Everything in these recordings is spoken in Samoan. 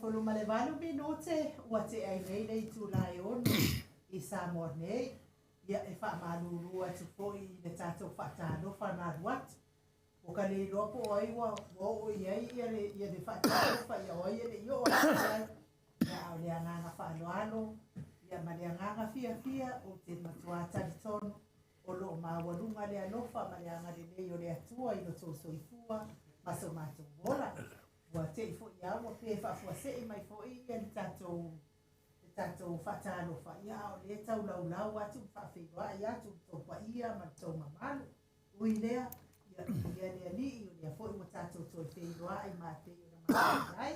18 minute ua tea ai nei le itula e 6 i Samoa nei. Ia, e faamalulu atu foi i le tatou faatalofa na alu atu. Ua ka le iloa po o ai ua oo i ai le faatalofa, ia o ai e le i oo atu i ai. Ia, a o le agaga faaaloalo ma le agaga fiafia, ou te matua talitonu o lo o maualuga le alofa ma le agalelei o le Atua i lo outou soifua ma so matou ola. Ua te i foi lava ua pe faafuasei mai foi le tatou faatalofa, ia, a o lea e taulaulau atu ma faafeiloai atu i le tou paia ma le tou mamalu. Ui lea, ia, ia le Alii, o lea foi ua tatou toe feiloai ma pei ona masani ai.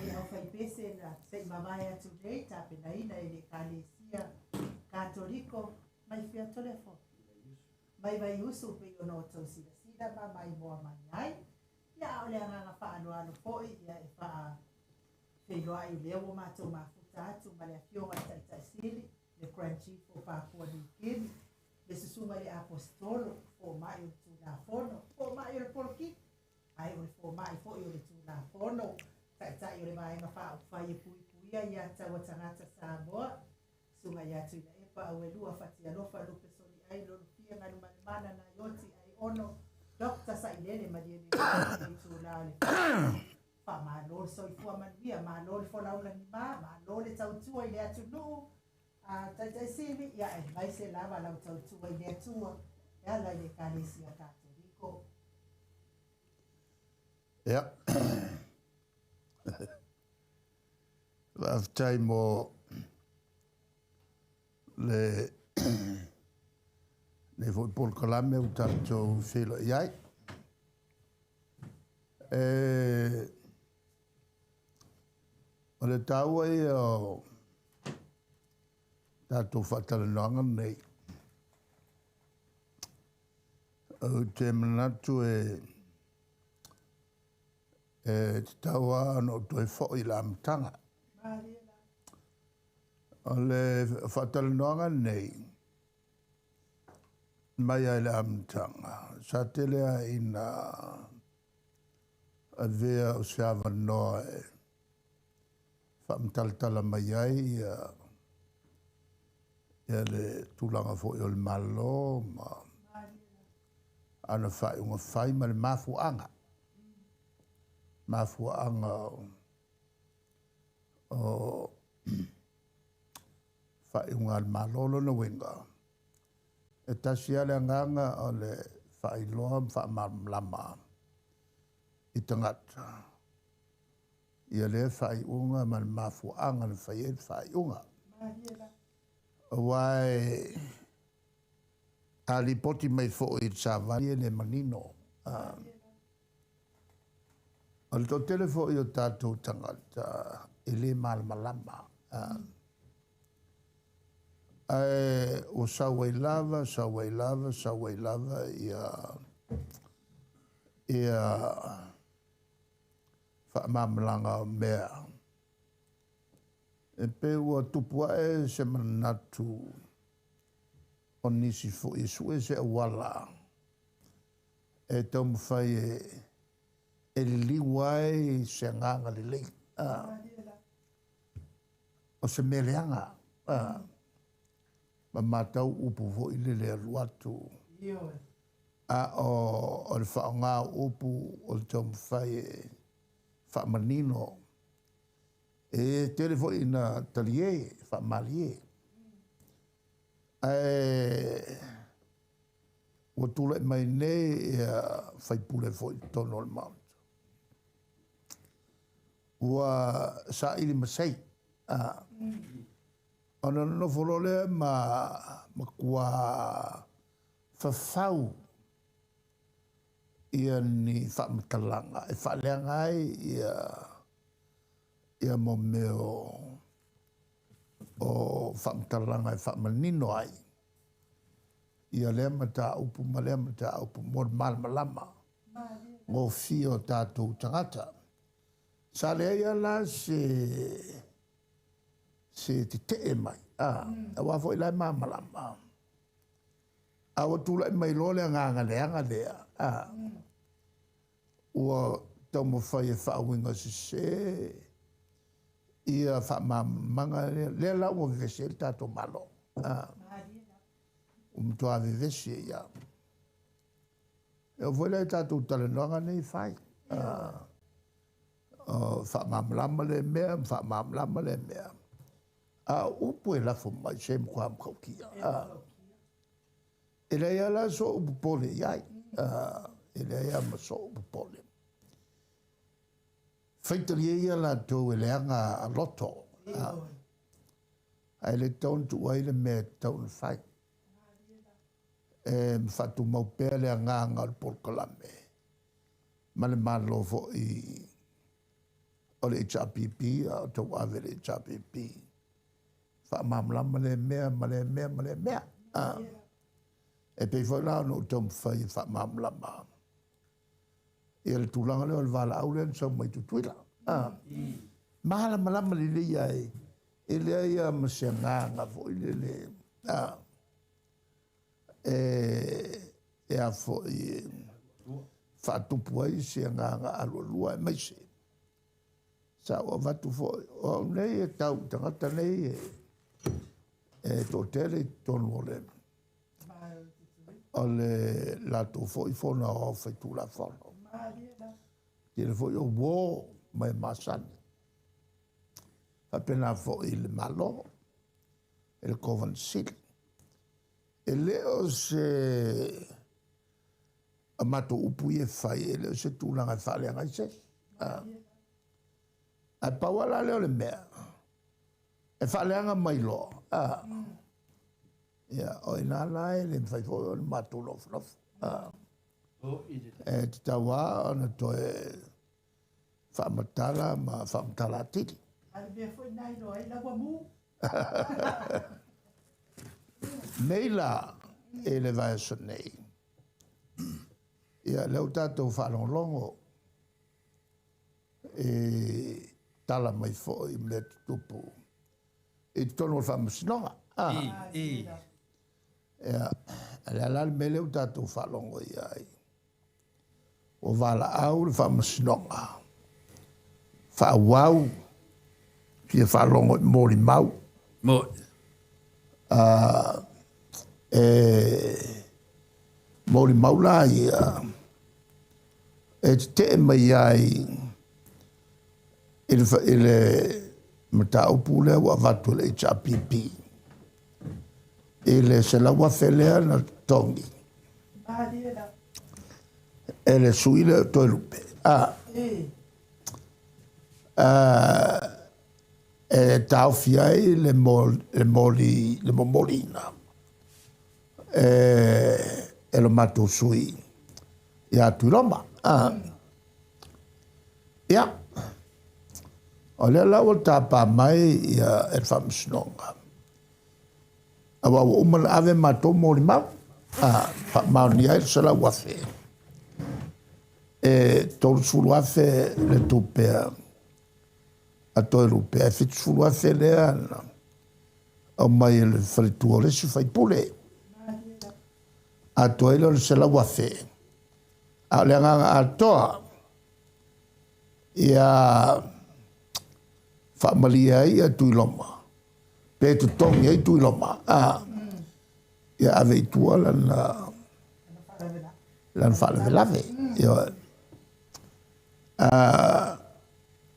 E au faipese na se i mavae atu nei, tapenaina e le Ekalesia Katoliko mai fia Toleafoa mai Vaiusu, pei ona outou silasila ma maimoa mai ai. Ia, a o le agaga faaaloalo foi, ia, e faafeiloai o lea ua matou mafuta atu ma le afioga i Taitai Sili, le Grand Chief o Papua New Guinea, le susuga i le Aposetolo, fomai o le Tulafono, fomai o le polokiki, ae o le fomai foi o le Tulafono, taitai o le Vaega Faaupufai e Puipuia ia Taua Tagata Samoa, susuga ia Tuilaepa Auelua Fatialofa Lupe Soliai Lolofia Galumalemana Naioti Aiono Dr. Sailele Malielegaoi i itula o le faamalo le soifua manuia, malo le folaulagi ma malo le tautua i le atunuu. A Taitai Sili, ia, aemaise lava lau tautua i le Atua e ala i le Ekalesia Katoliko. Ia. Faafetai mo le nei foi polokalame ua tatou feiloai ai. O le taua ia o tatou faatalanoaga nei. Ou te manatu e tatau lava ona ou toe foi i le amataga. O le faatalanoaga nei, mai ai le amataga, sa tele lava ina avea o se avanoa e faamatalatala mai ai ia le tulaga foi o le Malo ma ana faaiuga fai ma le mafuaaga o faaiuga a le Malo. Lona uiga, e tasi lava le agaga o le faailoa ma faamalamalama i tagata ia lea faaiuga ma le mafuaaga na fai ai le faaiuga. Aua a lipoti mai foi i le savali e le manino. O le toatele foi o tatou tagata e le malamalama. Ae ua sau ai lava, sau ai lava, sau ai lava ia faamalamalamaga o mea. E pei ua tupu ae se manatu o nisi foi e sue se auala e taumafai e liliu ai se agaga lelei. O se mea leaga. Ma matau upu foi lele alu atu. A o le faaaoga o upu o le taumafai e faamanino. E tele foi ina talie, faamalie. Ae ua tulai mai nei ia faipule foi i totonu o le Maota. Ua saili masei. Ona nonofo loa lea ma matua fafau ia ni faamatalaga e faaleaga ai ia mo mea o faamatalaga e faamanino ai ia lea mataupu ma lea mataupu mo le malamalama gofie o tatou tagata. Sa leai la se tetee mai, aua foi la e malamalama. A ua tulai mai loa le agaga leaga lea, ua taumafai e faauiga sese. Ia faamalamalamaga lea, lea la ua vevesi ai le tatou Malo. Ua matua vevesi ai lava. E oo foi la i tatou talanoaga nei e fai, o faamalamalama lea mea ma faamalamalama lea mea. A o upu e lafo mai, se matua matautia. E leai lava la so'u popole i ai, e leai lava ma so'u popole. Faitalia ia latou e leaga a loto, ae le tatau ona tuu ai le mea e tatau ona fai. E faatumau pea le agaga o le polokalame ma le Malo foi o le HRPP, a o tauave le HRPP. Faamalamalama lea mea ma lea mea ma lea mea. E pei foi la ona ou taumafai e faamalamalama ia le tulaga lea o le valaau lea na sau mai Tutuila. Malamalama lelei ai, e leai lava ma se agaga foi lele e a foi e faatupu ai se agaga alualua aemaise sa ou avatu foi o au nei e tau i tagata nei e toatele i totonu o le o le latou foi fono aoao faitulafono. Tele foi o uo ma e masani. Faapena foi i le Malo, i le Kovana Sili. E le o se a matou upu ia e fai, e le o se tulaga e faaleaga ai se isi. Ae pau lava la lea o le mea, e faaleaga mai loa, ia, o i ina la e le mafai foi ona matou nofonofo. E tatau lava ona toe faamatala ma faamatala atili. A le mea foi lena e iloa ai lau amu. Nei la i le vaiaso nei, ia lea ua tatou faalogologo i tala mai foi i mea tutupu i totonu o le Faamasinoga. Ia, o le a la le mea lea ua tatou faalogo i ai? Ua valaau le Faamasinoga faaauau fia faalogo i molimau. E molimau la ia e tetee mai ai i le mataupu lea ua avatu e le HRPP i le 100,000 lea na totogi e le sui lea o Toelupe. E taofi ai le momoliina e lo matou sui ia Tuiloma. Ia, o lea la ua tapa mai ia e le Faamasinoga, aua ua uma ona ave matou molimau, faamaonia ai le 100,000, e 30,000 le tupe a Toelupe, ae 70,000 lea na aumai e le faletua o le isi faipule. Atoa ai lea o le 100,000. A o le agaga atoa, ia faamalie ai ia Tuiloma, pe totogi ai Tuiloma, ia ave i tua lana faalavelave. Ioe.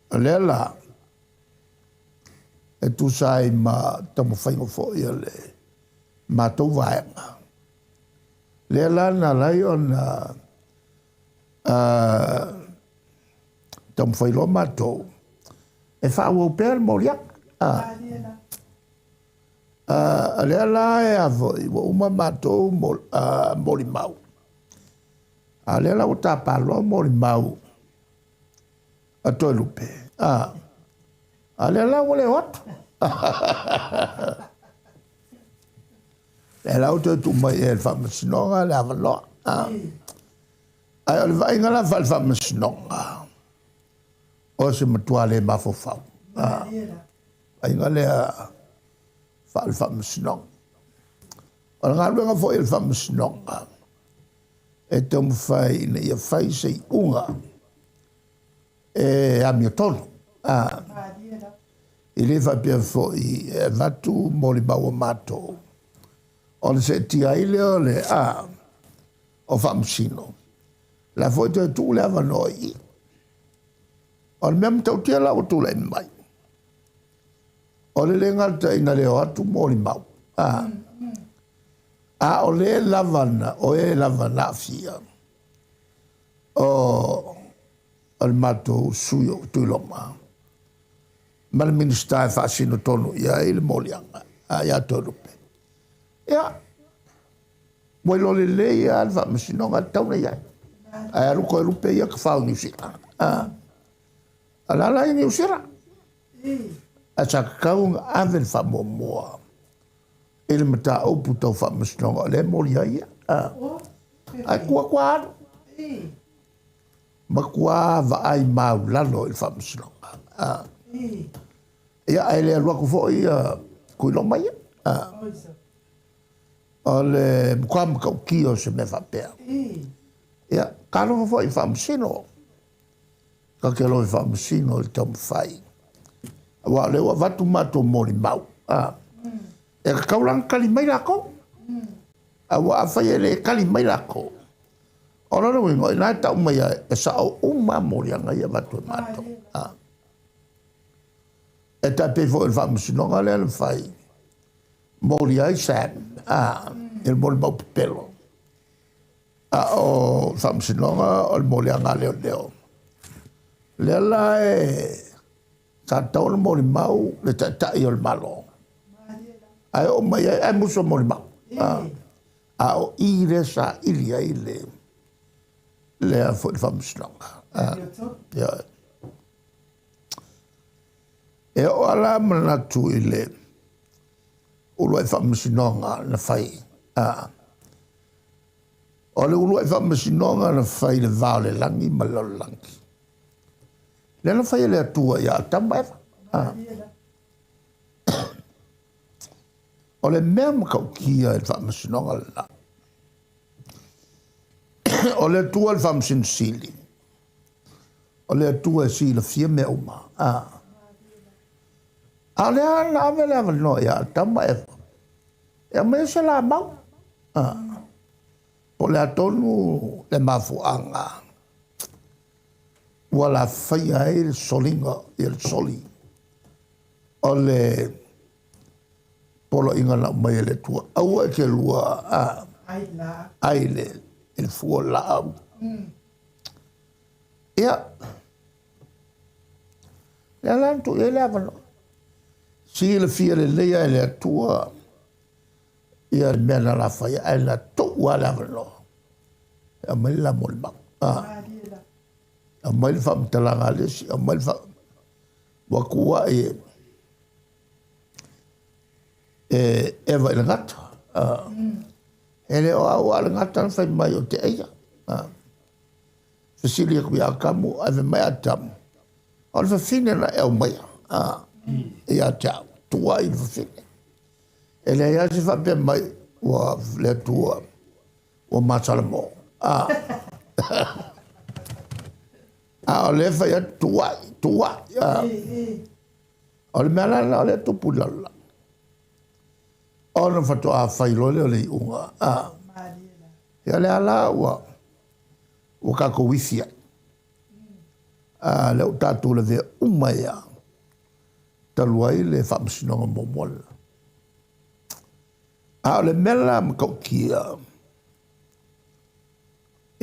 O lea la, e tusa ai ma taumafaiga foi a le matou vaega, lea la na ala ai ona taumafai loa matou e faaauau pea le moliaga. O lea la e a foi, ua uma matou molimau, a o lea la ua tapa loa molimau a Toelupe, a lea la ua le o atu. Lea la ua toe tuu mai e le Faamasinoga le avanoa. Ae o le vaaiga la faale-Faamasinoga, o se matua le mafaufau. Vaaiga lea faale-Faamasinoga. O le galuega foi a le Faamasinoga, e taumafai ina ia fai se iuga e amiotonu. E le faapea foi e avatu molimau a matou, ona seetia ai lea o le a o faamasino. La foi toe tuu le avanoa i i. O le mea matautia la ua tulai mai, o le le gata ina le o atu molimau, a, a o le lava na, o e lava na aafia, o le matou sui o Tuiloma ma le Minisita e faasino tonu i ai le moliaga a ia Toelupe. Ia, ua iloa lelei lava le faamasinoga e tatau ona i ai. Ae alu Toelupe ia tafao i Niu Sila. A, o la la i Niu Sila. Ae sa tatau ona ave le faamuamua i le mataupu tau faamasinoga o lea e moli ai ia. A, ae tua tua alu. Matua vaai maulalo i le faamasinoga. A. Ia, ae le alu atu foi ia Tuiloma ia. A. O le matua matautia o se mea faapea. Ia, talofa foi i faamasino. Ta te alofa i faamasino i le taumafai. Aua o lea ua avatu matou molimau. A. E tatau la ona tali mai latou. Aua afai e le tali mai latou, o lona uiga, o i ina e tau mai ai, e sao uma moliaga ia e avatu e matou. A. E tai pei foi o le faamasinoga lea na fai, moli ai Sam, a, i le molimau pepelo. A o le faamasinoga o le moliaga a leoleo. Lea la e sa tatau ona molimau le taitai o le Malo. Ae oo mai ai, ae musu e molimau. A, a o i lea saili ai le lea foi le faamasinoga. A, ia. E oo lava la manatu i le uluai faamasinoga na fai. A, o le uluai faamasinoga na fai i le va o le lagi ma le lalolagi. Lea na fai e le Atua ia Atamu ma Eva. A. O le mea matautia i le faamasinoga lena, o le Atua le Faamasino Sili, o le Atua e silafia mea uma. A. A o lea na ave le avanoa ia Atamu ma Eva e aumai se lamau. A. Po o le a tonu le mafuaaga ua lafaia ai le soliga, ia le soli o le poloaiga na aumai e le Atua, aua e te lua a ai le i le fua o le laau. Ia, lea la na tuu i ai le avanoa. Silafia lelei lava e le Atua ia le mea na lafaia, ae na tuu lava le avanoa e aumai le la molimau. Aumai le faamatalaga a le isi, aumai le ua tuuai e Eva i le gata. E le o au a le gata na fai mai o te eia. Fesili atu ia Atamu, ae fai mai Atamu, o le fafine na e aumaia ia te au, tuuai i le fafine. E leai lava se faapea mai ua le Atua ua masalamo. A, a o lea e fai atu tuuai, tuuai. A, o le mea la lena o lea e tupu i lalolagi. Ona faatoa fai loa lea o le iuga. A, ia lea la ua ua tatou ifi ai. A, lea ua tatou lavea uma ai lava talu ai le faamasinoga muamua lena. A o le mea la matautia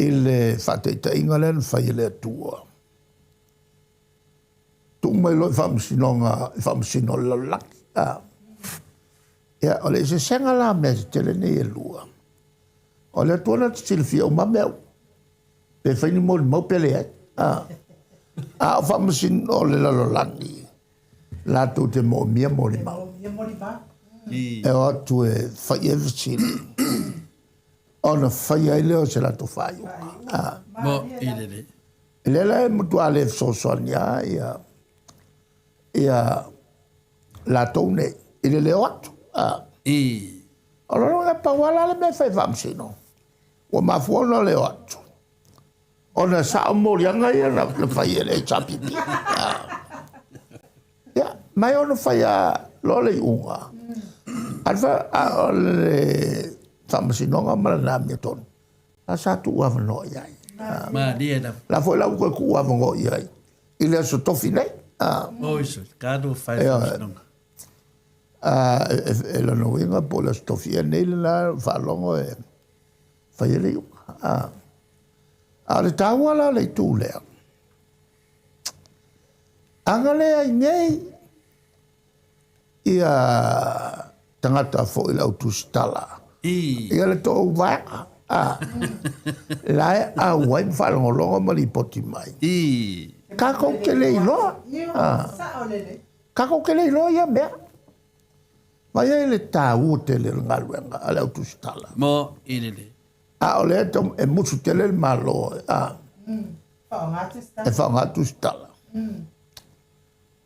i le faataitaiga lea na fai e le Atua, tuu mai loa i faamasinoga, i faamasino o le lalolagi. A, ia, o le eseesega la o mea tetele nei e lua, o le Atua na te silafia uma mea uma, pe fai ni molimau pe leai. A, a o faamasino o le lalolagi, latou te moomia molimau. E o atu e fai i ai fesili, ona fai ai lea o se latou faaiuga. Ah. Mo i lelei. Lea la e matua le fesoasoani lava ia, ia latou nei i le leo atu. Ah. I. O lona uiga, pau lava la le mea e fai e faamasino, ua mafua ona leo atu, Ona e sao moliaga ia na fai e le HRPP. Ia, Ma e ono fai lava loa le iuga a le Faamasinoga ma lana amiotonu, la sa tuu avanoa i ai. Malie lava. La foi la ua toe tuu avanoa i ai i le aso tofi nei. Oi sui, tatou fai Faamasinoga. E lona uiga po o le aso tofi ea nei lena faalogo e fai ai le iuga. A o le taua la o le itu lea, Aga leai nei ia tagata foi le au tusitala. Ia le tou vaega. A la e auai ma faalogologo ma lipoti mai. Tatou te le iloa. Tatou te le iloa ia mea. Mai ai le taua tele o le galuega a le au tusitala. Mo i lelei. A o lea e musu tele le Malo e faaaoga tusitala.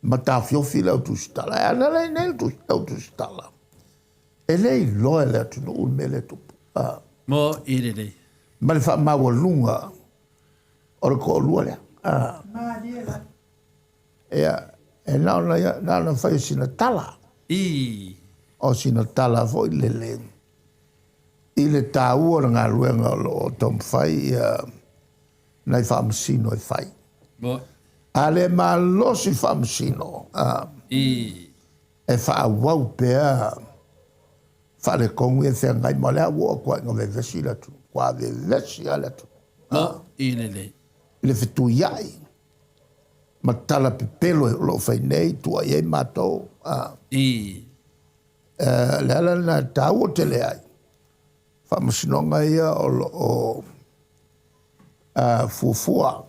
Ma taofiofi le au tusitala. E ana lea nei le au tusitala. E le iloa e le atunuu le mea lea e tupu. Mo i lelei. Ma le faamaualuga o le toalua lea. Ia, e na ona, na ona fai o sina tala. O sina tala foi lele i le taua o le galuega o lo o taumafai ia nai faamasino e fai. A le malosi faamasino, e faaauau pea faaletonu ia e feagai ma o lea ua oo atu lava ina vevesi le atunuu. Ua vevesi lava le atunuu. I le fetuiai ma tala pepelo o lo o fai nei, tua i ai matou. Le ala lena e taua tele ai faamasinoga ia o lo o fuafua.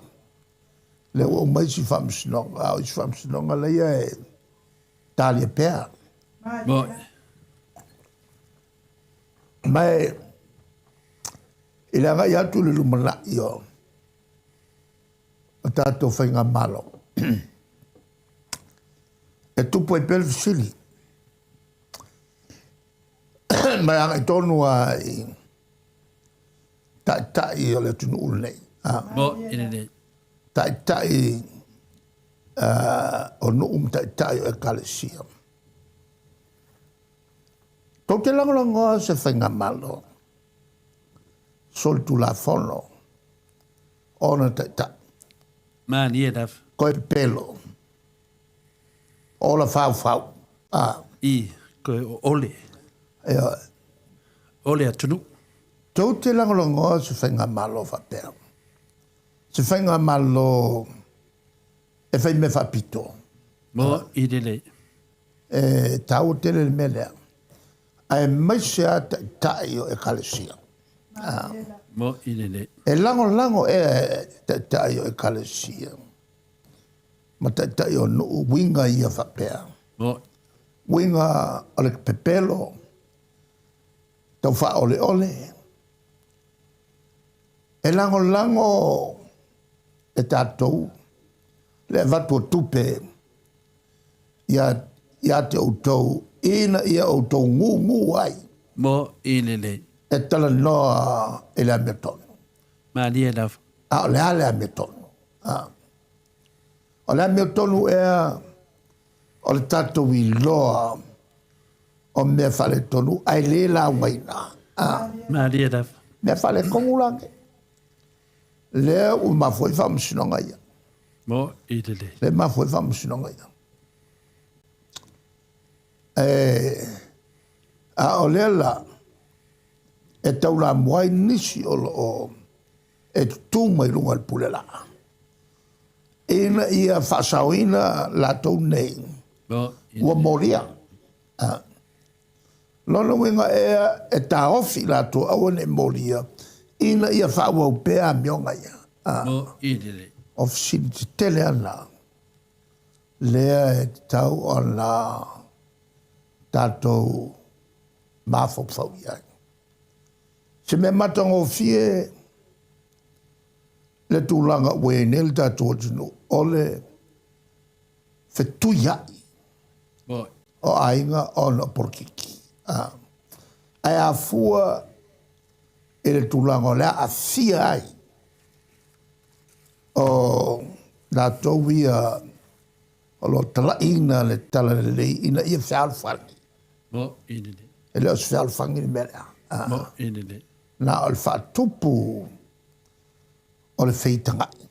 Lea ua uma isi faamasinoga, a o isi faamasinoga laia e talia pea. Ma e i le agai atu i le lumanai o tatou faigamalo, e tupu ai pea le fesili, ma e agai tonu lava i taitai o le atunuu lenei. Taitai o nuu ma taitai o ekalesia. Tou te lagolagoa se faigamalo solitulafono ona taitai. Malie lava. Koe pepelo. Ola faufau. I, koe o ole. Ioe. Ole atunuu. Tou te lagolagoa se faigamalo faapea. Se faigamalo e fai mea faapito. Mo i lelei. E taua tele le mea lea. Aemaise lava taitai o ekalesia. Mo i lelei. E lagolago ea e taitai o ekalesia ma taitai o nuu uiga ia faapea. Mo. Uiga o le pepelo, tau faaoleole. E lagolago e tatou le avatu o tupe ia te outou ina ia outou gugu ai. Mo i lelei. E talanoa i le amiotonu. Malie lava. A o le a le amiotonu? O le amiotonu ea o le tatou iloa o mea faaletonu ae le laugaina. Malie lava. Mea faaletonu la nei. Lea ua mafua ai faamasinoga ia. Mo i lelei. Lea e mafua ai faamasinoga ia. A o lea la e taulamua ai nisi o lo o e tutū mai luga o le pule laa ina ia faasaoina latou nei ua molia. Lona uiga ea e taofi i latou aua ne i molia ina ia faaauau pea amioga ia. O fesili tetele ana lea e tatau ona tatou mafaufau i ai. Se mea matagofie le tulaga ua i ai nei le tatou atunuu, o le fetuiai o aiga ona o polokiki. Ae afua i le tulaga o le aafia ai o latou ia O lo o talaʻiina le Talalelei ina ia fealofani. Moʻi lelei. E le o se fealofani le mea lea. Moʻi lelei. Na o le faatupu o le feitagaʻi.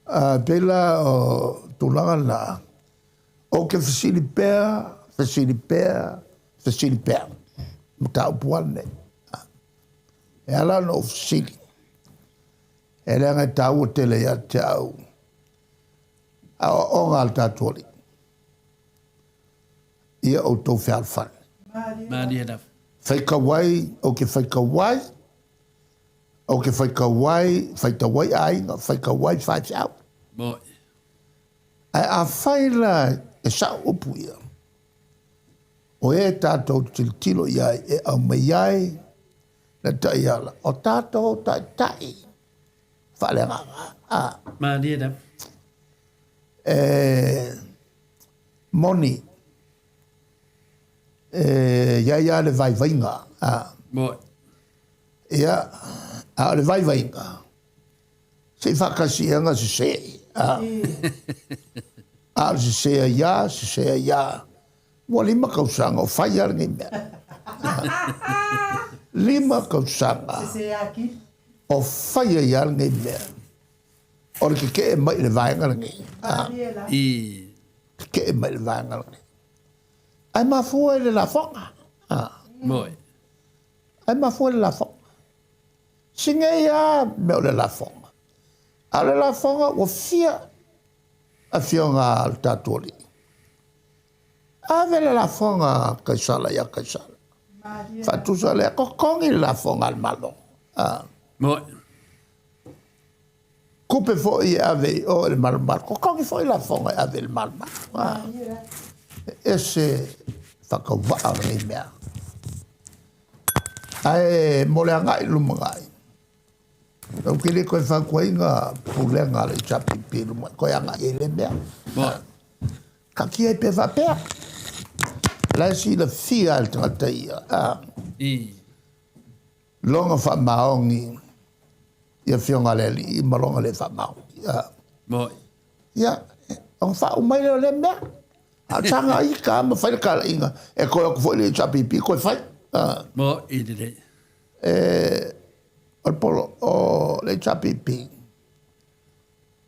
A pei la o tulaga na, ou te fesili pea, fesili pea, fesili pea, mataupu lava lenei. E ala ona ou fesili, e leaga e taua tele ia te au aoaoga a le tatou Alii, ia outou fealofani. Malie lava. Faitau ai, ou te faitau ai, ou te faitau ai, faitau ai aiga, faitau ai faifeau. Moʻi. Ae afai la e sao upu ia, o e tatou te tilotilo i ai e aumai ai le taiala, o tatou taitai faaleagaga. A. Malie lava. E moni, e i ai lava le vaivaiga. A. Moʻi. Ia, a o le vaivaiga, se i faatasi ia na sese. A. A o le sese ai lava, sese ai lava. Ua 5 tausaga o fai lava lenei mea. 5 tausaga o fai ai lava lenei mea. O le tetee mai i le vaega lenei. Tetee mai i le vaega lenei. Ae mafua i le lafoga. Moe. Ae mafua i le lafoga. Sinei lava mea o le lafoga. A o le lafoga ua fia afioga a le tatou Alii. Ave le lafoga a Kaisara ia Kaisara. Faatusa lea, totogi le lafoga a le Malo. Moe. Tupe foi e ave i o i le malumalu, totogi foi lafoga e ave i le malumalu. E ese faatauvaa o lenei mea. Ae mo le agai i lumanai, ou te le toe fautuaina pulega a le HRPP i luma, toe agai ai lea mea. Taatia ai pea faapea. La e silafia e le tagata ia. Lona faamaoni i afioga a le alii ma lona le faamaoni. Ia, ona faauma ai lea o lea mea. A o saga ita ma fai le talaiga, e toe o atu foi le HRPP toe fai. Moʻi lelei. O le polo, o le HRPP,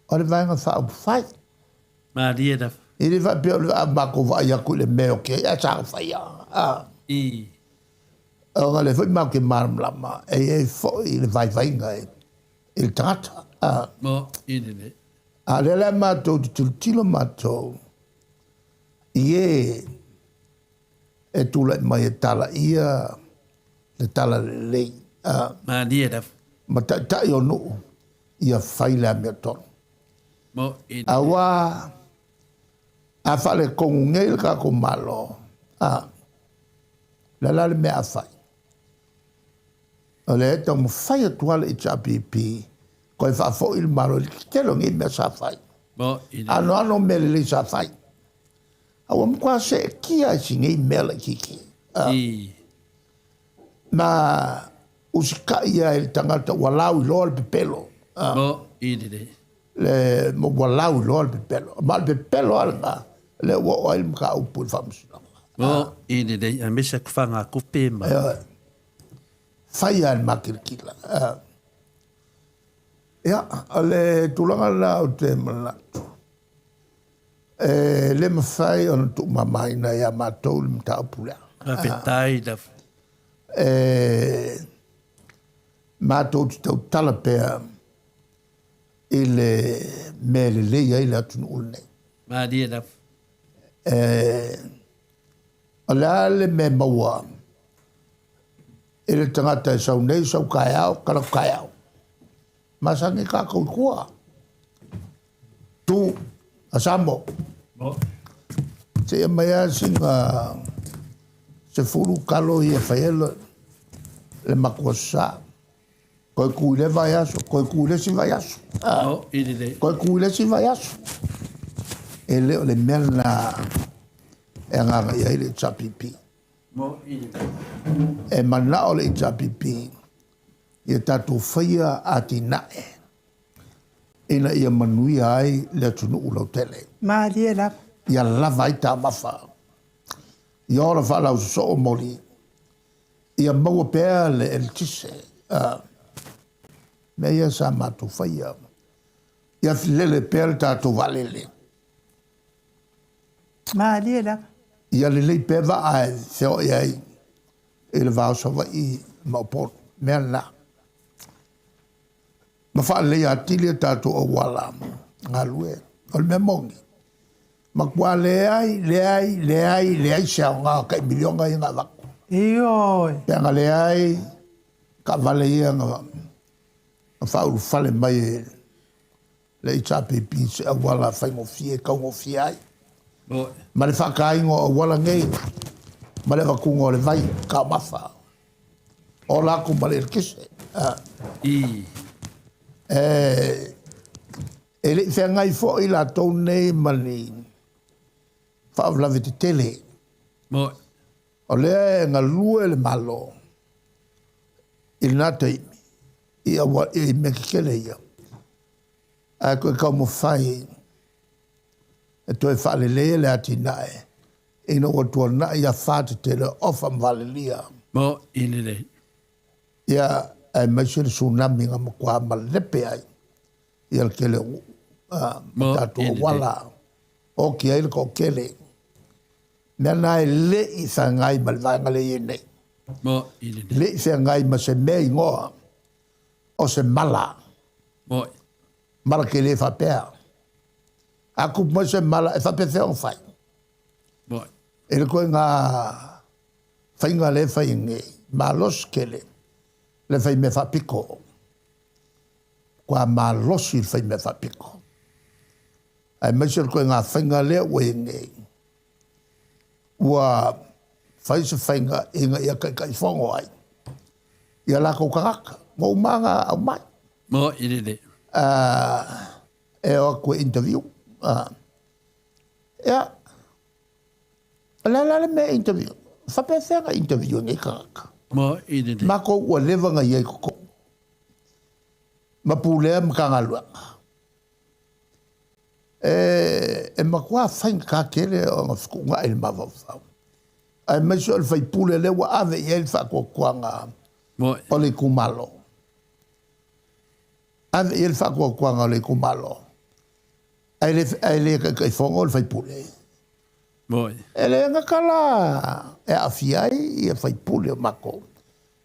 o le Vaega Faaupufai. Malie lava. E le faapea o le matou vaai atu i le mea o ke ai, ae sa fai lava. Ona o lea foi matou te malamalama, e i ai foi le vaivaiga i le tagata. Moʻi lelei. A o lea la matou te tilotilo matou i e e tulai mai e talaia le talalelei. Malie lava. Ma taitai o nuu ia fai le amiotonu. Moʻi lelei. Aua a faaletonu nei le tatou Malo, a, le a la le mea a fai? O lea e taumafai atu lava le HRPP toe faafoi le Malo i le tele o nei mea sa fai. Moʻi lelei. Anoano mea lelei sa fai. A ua matua seetia ai si nei mea laitiiti. Ma usikai ai le tagata ua lauiloa le pepelo. Moʻi lelei. Le ma ua lauiloa le pepelo. Ma o le pepelo lava lena lea ua oo ai le mataupu i le faamasinoga. Moʻi lelei, aemaise atu fagatupe ma. Fai lava e le makilikila. Ia, o le tulaga lena ou te manatu, e le mafai ona tuumamaina ia matou le mataupu lea. Faafetai lava. E matou te tautala pea i le mea e lelei ai le atunuu lenei. Malie lava. O le a le mea e maua i le tagata e sau nei, sau taeao, kala taeao. Masani tatou i tua. Tu, a Samo. Seia mai lava sina 10 kalo ia e fai ai le matua sa. Toe tu i le vaiaso, toe tu i le isi vaiaso. Toe tu i le isi vaiaso. E le o le mea lena e agaga i ai le HRPP. E manao le HRPP ia tatou faia atinae. Ina ia manuia ai le atunuu lautele. Malie lava. Ia lava ai taumafa. Ia ola faalausosoo moli. Ia maua pea le eletise. Mea ia sa matou faia. Ia lele pea le tatou vaalele. Malie lava. Ia lelei pea vaa e feoai ai i le va o Savaii ma Upolu. Mea lena. Ma faaleleia atili a tatou auala galue. O le mea moni, matua leai, leai, leai, leai se aoga o tai miliona ia na avatu. Ioe. Pe ana leai taavale ia na faaulufale mai e le HRPP i se auala faigofie e taugofie ai. Ma le faataina o auala nei ma le avatuga o le vai taumafa. Ola atu ma le eletise. E le i feagai foi latou nei ma ni faalavelave tetele. O lea e galue le Malo i lena taimi i mea tetele ia. Ae toe taumafai e toe faaleleia le atinae ina ua tuanai afa tetele o Ofa ma Valelia. Mo i lelei. Ia, aemaise le tsunami na matua malepe ai ia le tele o nuu ma tatou auala oti ai le toatele. Mea na e le i feagai ma le vaega lea e i ai nei. Mo i lelei. Le i feagai ma se mea igoa o se mala. Mo. Mala tele faapea. A tupu mai se mala e faapefea ona fai. Mo. E le toe ngā faiga lea e fai nei, malosi tele le fai mea faapito. Kua malosi le fai mea faapito. Aemaise le toe ngā faiga lea ua i ai nei. Ua fai se faiga ina ia taitaifono ai ia latou tagata. Ua uma ona aumai. Mo i lelei. E o atu e interview. Ia, o le a la le mea e interview? Faapefea ona interview e nei tagata? Mo i lelei. Matou ua leva ona i ai i totonu ma pulea Matagaluega. E matua faigata tele ona fetuunai le mafaufau. Aemaise o le faipule lea ua ave i ai le faatuatuaga o le itumalo. Ave i ai le faatuatuaga o le itumalo. Ae le taitaifono le faipule. E le gata la e aafia ai ia faipule o matou,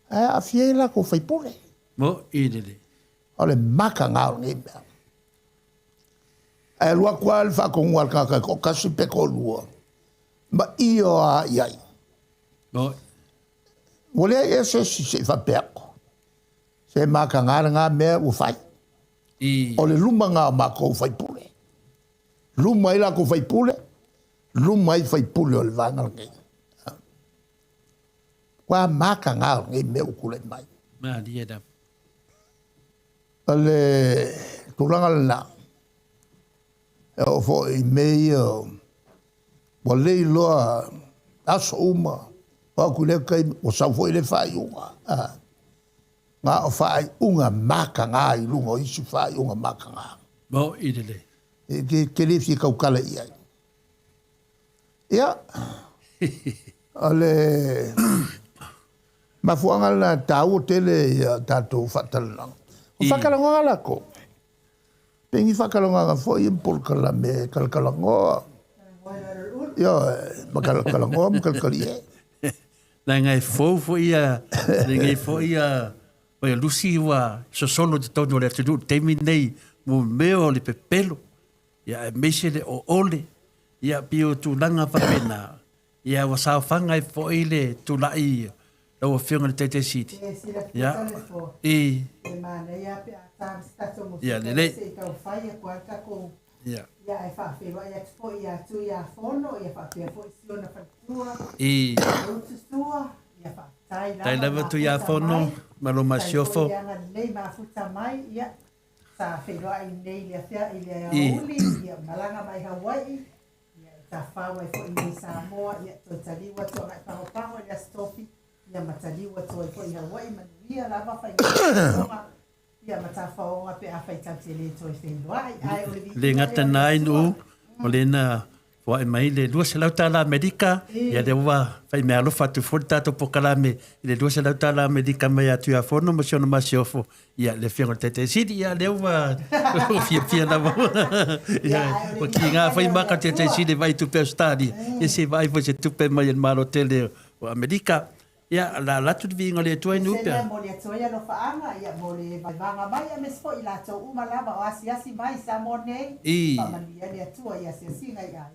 ae aafia ai latou faipule. O le mataga o lenei mea. Ae alu atu lava le faatonuga a le tagata e toatasi pe toalua, ma io lava i ai. Ua leai ea se isi se i faapea atu, se mataga lena mea ua fai. O le luma lena o matou faipule. Luma ai latou faipule, luma ai faipule o le vaega lenei. Ua mataga o lenei mea ua tulai mai. O le tulaga lena, e oo foi i mea ia, ua le iloa aso uma, o atu i lea taimi, ua sau foi le faaiuga. Na o faaiuga mataga i luga o isi faaiuga mataga. Mo i lelei. E te le fia tautala i ai. Ia, o le mafuaaga lena e taua tele ia tatou faatalanoaga. O faatalanoaga latou, pe ni faatalanoaga foi ia ma polokalame kalakalanoa. Ioe, ma kalakalanoa ma kalakalie. Leaga e fou foi ia, lenei foi ia Lusi ua sosolo i totonu o le atunuu i le taimi lenei mo mea o le pepelo, ia aemaise le oole, ia pei o tulaga faapena, ia ua saofaga ai foi le tulai lau Afioga i le Taitai Sili. E silafia Ia, tale fo. I. E manaia pe a ta se tatou motu Ia, lelei. se i taufai atu ai le tatou Ia. Ia, e faafeiloai atu foi ia Tuiafono, ia faapea foi si ona faletua, I. Utu Sua, ia faafetai lava Tai lava mafuta Tuiafono, mai. ma lo masiofo. Tai foi agalelei mafuta mai, ia, sa feiloai nei i le afea, i le I. aoauli, ia malaga mai Hawaii, ia e tafau ai foi nei Samoa, ia toe taliu atu agai pagopago i le Aso Tofi, ia ma taliu atu ai foi i Hawaii, manuia lava faiga. Ia ma tafaoga pe afai tatou te le toe feiloai, ae o le viiga Le gata na ai nuu, o lea na foai mai le 200 tala Amerika, ia lea ua fai meaalofa atu foi le tatou polokalame i le 200 tala Amerika mai ia Tuiafono ma si ona masiofo, ia le Afioga i le Taitaisili, ia lea ua fiafia lava. Ia, ua kiga foi maka le Taitaisili e vaai i tupe Ausetalia, ia se i vaai foi i se tupe mai e le Malo tele o Amerika. Ia, la alu atu le viiga o le Atua i Nupe. Sene momoli atu ai alofaaga ia mo le vaevaga mai aemaise foi i latou uma lava o asiasi mai i Samoa nei, faamanuia le Atua i asiasiga i aiga.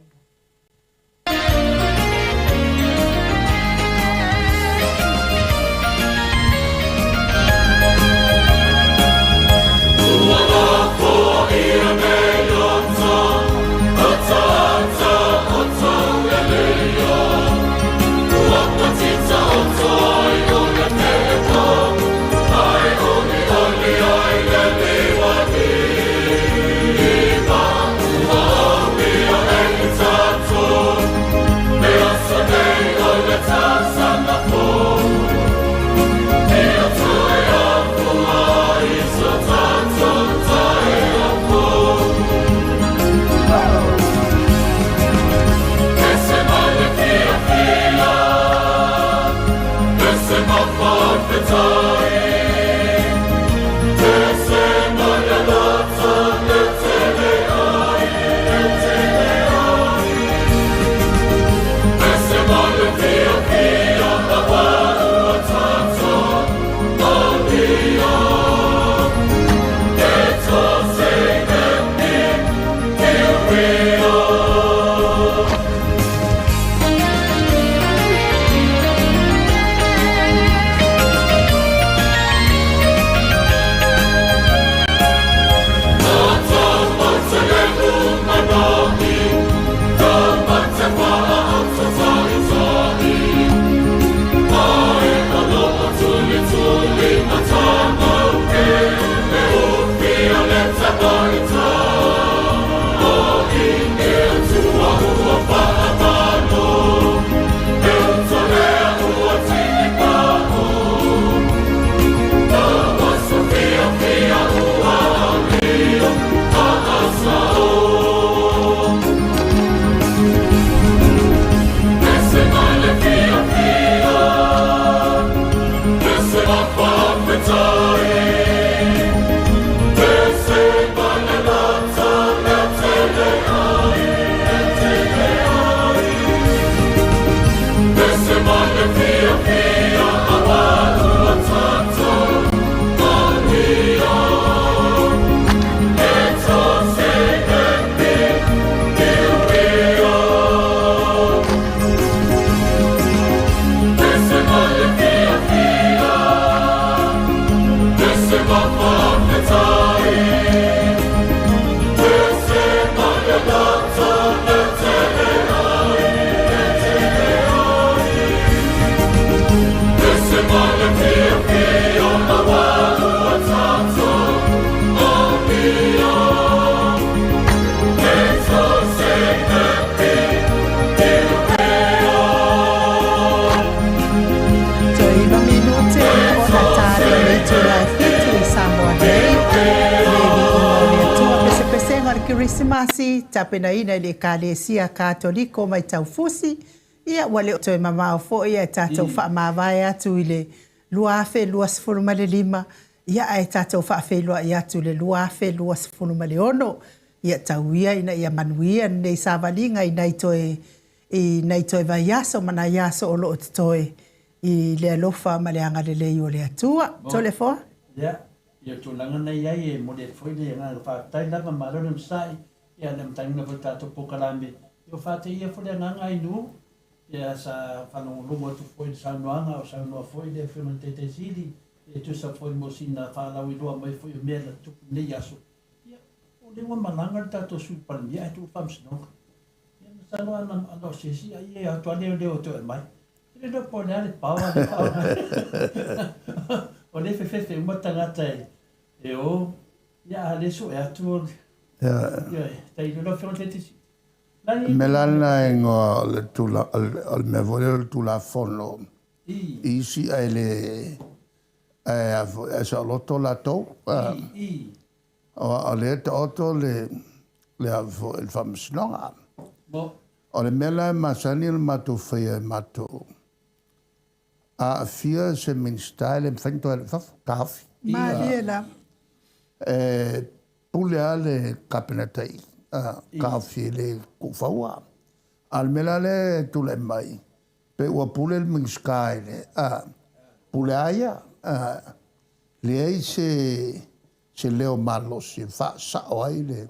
Toe iva minute ona ta lea o le itula e fitu i Samoa nei, le viiga o le Atua pesepesega o le Kerisimasi, tapenaina i le Ekalesia Katoliko mai Taufusi, ia ua le o toe mamao foi ae tatou faamavae atu i le 2025, ia ae tatou faafeiloai atu i le 2026, ia tau ia ina ia manuia lenei savaliga i nai toe i nai toe vaiaso ma nai aso o lo o totoe i le alofa ma le agalelei o le Atua. Toleafoa. Ia, i o tulaga na i ai e momoli atu foi le agaga faafetai lava, malo le onosai, ia le amataina foi o le tatou polokalame, ia ua faateia foi le agaga Ainuu, ia sa faalogologo atu foi i le saunoaga a o saunoa foi le Afioga i le Taitai Sili e tusa foi mo sina faalauiloa mai foi o mea na tutupu i lenei aso, ia o lea ua malaga le tatou Sui Palemia ae tuu le Faamasinoga. Ia masalo ana ana o se isi ai e atu a leoleo e toe aumai. Ou te le iloa po o le a le power lea e faaaoga ai. O lea e fefefe uma tagata e o, ia a le sue atu o le, ioe, tailo lau Afioga i le Taitaifono. O le mea la lena e igoa o le tula, o le mea foi lea o le Tulafono i isi ae le Ae a foi, ae saoloto latou. Aua o lea e taoto le, le a foi, le faamasinoga. O le mea la e masani ona matou faia e matou, a aafia se Minisita e le mafai ona toe alu i fafo, taofi. Malie lava. E pule lava le Kapeneta i i, taofi e le tuufaua. A o le mea la lea e tulai mai, pe ua pule le Minisita i le, a, pule lava ia, a, leai se, se leo malosi e faasao ai le,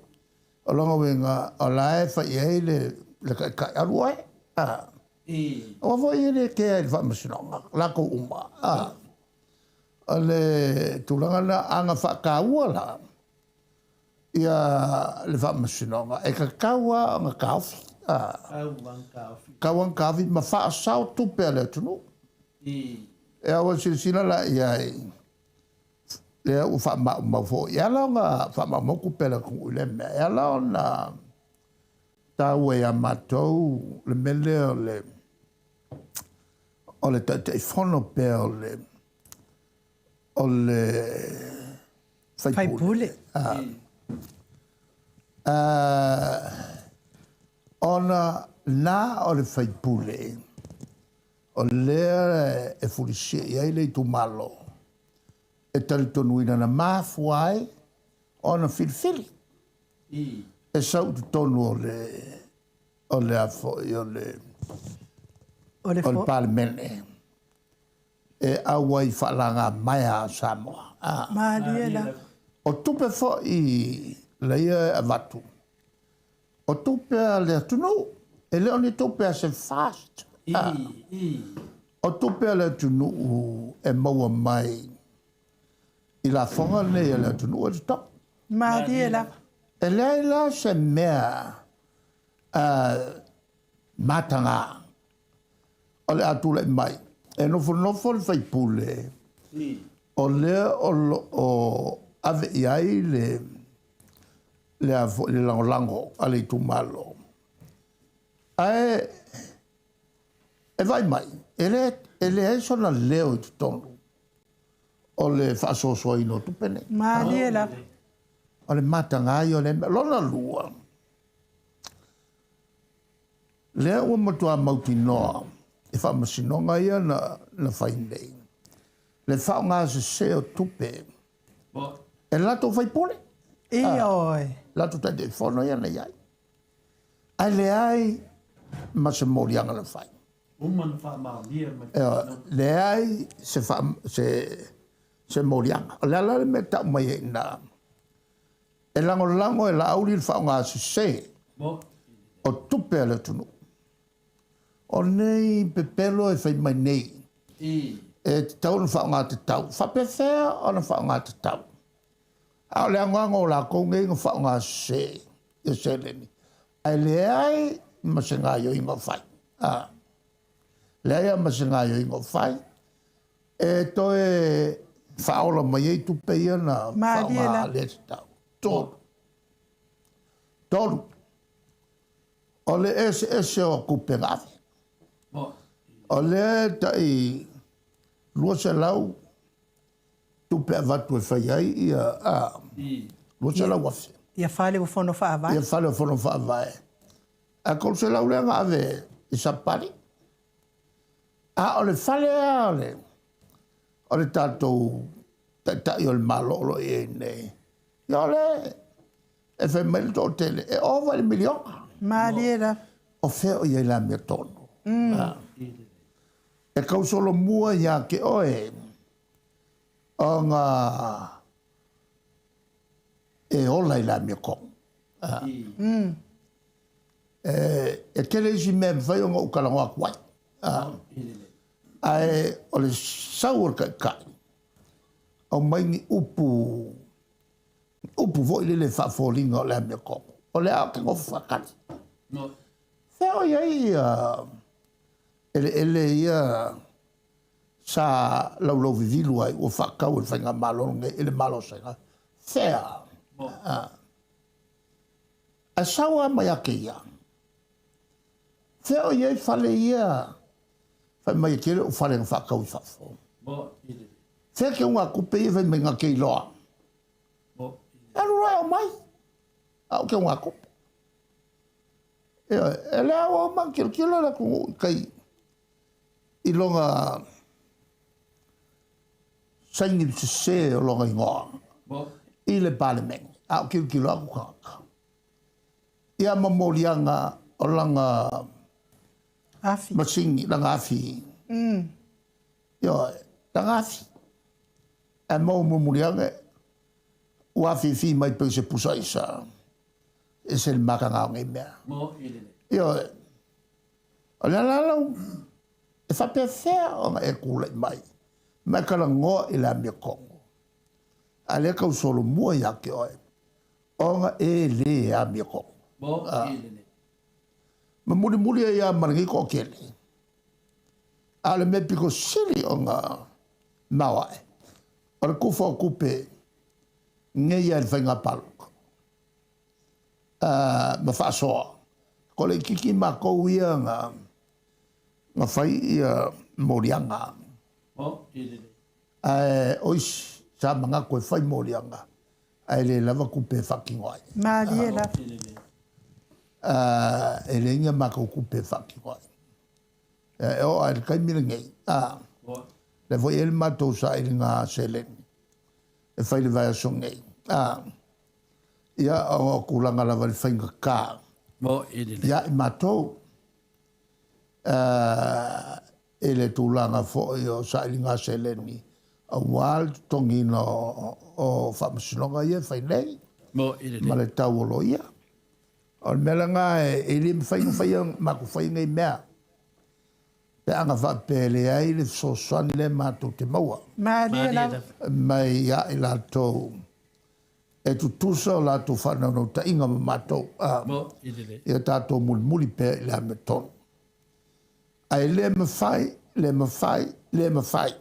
o lona uiga, o la e fai i ai le, le taitai, alu oe, a. Aua foi e le kea i le faamasinoga, latou uma, a. O le tulaga lena, a na faataua la, ia le faamasinoga, e tatau lava ona taofi. Tatau lava ona taofi ma faasao tupe a le atunuu. E aua silasila la i ai, lea ua faamaumau foi. E ala ona faamaumau tupe a le atunuu i lea mea, e ala ona taua ia matou le mea lea o le o le Taitaifono pea o le o le faipule. Ona na o le faipule o lea e fulisia i ai le itumalo e talitonuina na mafua ai ona filifili e sau i totonu o le o le a foi o le o le Palemene e auai i faalagamaea a Samoa. Malie lava. O tupe foi laia e avatu, o tupe a le atunuu, e le o ni tupe a se FAST. O tupe a le atunuu e maua mai i lafoga nei a le atunuu e totogi. Malie lava. E leai la se mea mataga o le a tulai mai e nofonofo le faipule o lea o lo o ave i ai le le a foi le lagolago a le itumalo ae e vaai mai e le e leai sona leo i totonu o le faasoasoaina o tupe nei. Malie lava. O le mataga ia o lea mea. Lona lua, Lea ua matua mautinoa i faamasinoga ia na fai nei le faaaoga sese o tupe e latou faipule. Ioe. Latou Taitaifono ia na i ai. Ae leai ma se moliaga na fai. Uma na faamaonia mai. Leai se, se, se moliaga. O le ala le mea tau mai ai ina. E lagolago e Laauli le faaaoga sese o tupe a le atunuu. O nei pepelo e fai mai nei, e tatau ona faaaoga tatau. Faapefea ona faaaoga tatau? A o le anoano o latou nei na faaaoga sese ia seleni, ae leai ma se gaoioiga o fai. Leai lava ma se gaoioiga o fai e toe faaola mai ai tupe ia na faaaoga le tatau. Tolu. Tolu. O le eseese o tupe na ave. O lea e tai 200 tupe avatu e fai ai ia a 200,000. Ia fale o Fono Faavae. Ia fale o Fono Faavae. Ae 300 lea na ave i Sapali. A o le fale lava o le, o le tatou taitai o le Malo o lo o i ai nei, ia o le e fai mai le toatele, e ova i le miliona. Malie lava. O fea o i ai le amiotonu? E tau solomua ia te oe ona e ola i le amiotonu. E tele isi mea e mafai ona ou talanoa atu ai. Ae o le sau o le taitai, aumai ni upu, upu foi lele e faafoliga o le amiotonu. O lea ou te nofo faatali. Fea o i ai eleele ia sa laulauvivilu ai ua faatau e le faigamalo lenei i le Malo o Saina? Fea? Ae sau lava mai ia te ia. Fea o i ai fale ia fai mai e tele ou fale na faatau i fafo. Fea ke ugatupe ia fai mai na te iloa. Alu loa e aumai. A o ke ugatupe. Ioe, e lea ua uma ona tilotilo le atunuu i tai i lona saini sese o lona igoa i le Palemene, a o tilotilo atu tagata. Ia ma moliaga o lana afi. Masini, lana afi. Ioe, lana afi. Ae maua mulimuli ane, ua afifi mai pei se pusa aisa. E ese le mataga o nei mea. Ioe, o le ala lau e faapefea ona e tulai mai ma e talanoa i le amiotonu, a o lea e tau solomua ia te oe ona e le amiotonu. Ma mulimuli ai lava ma lenei toatele. A o le mea pito sili ona maoae, o le tufa o tupe nei lava i le faiga palota ma faasoa. Ko le itiiti matou ia na fai ia moliaga. Ae o isi sa manatu e fai moliaga ae le lava tupe e faatino ai. Malie lava. E leai ni a matou tupe e faatino ai. E oo lava i le taimi lenei, lea foi e i ai le matou sailiga seleni e fai i le vaiaso nei. Ia, ona o tulaga lava i le faigata ia i matou i le tulaga foi o sailiga seleni aua le totogiina o faamasinoga ia e fai nei ma le tau o loia. O le mea lena e le mafai ona faia matou fai nei mea pe ana faapea e leai le fesoasoani lea matou te maua mai ia i latou e tutusa o latou faanaunautaiga ma matou, ia tatou mulimuli pea i le amiotonu. Ae le mafai, le mafai, le mafai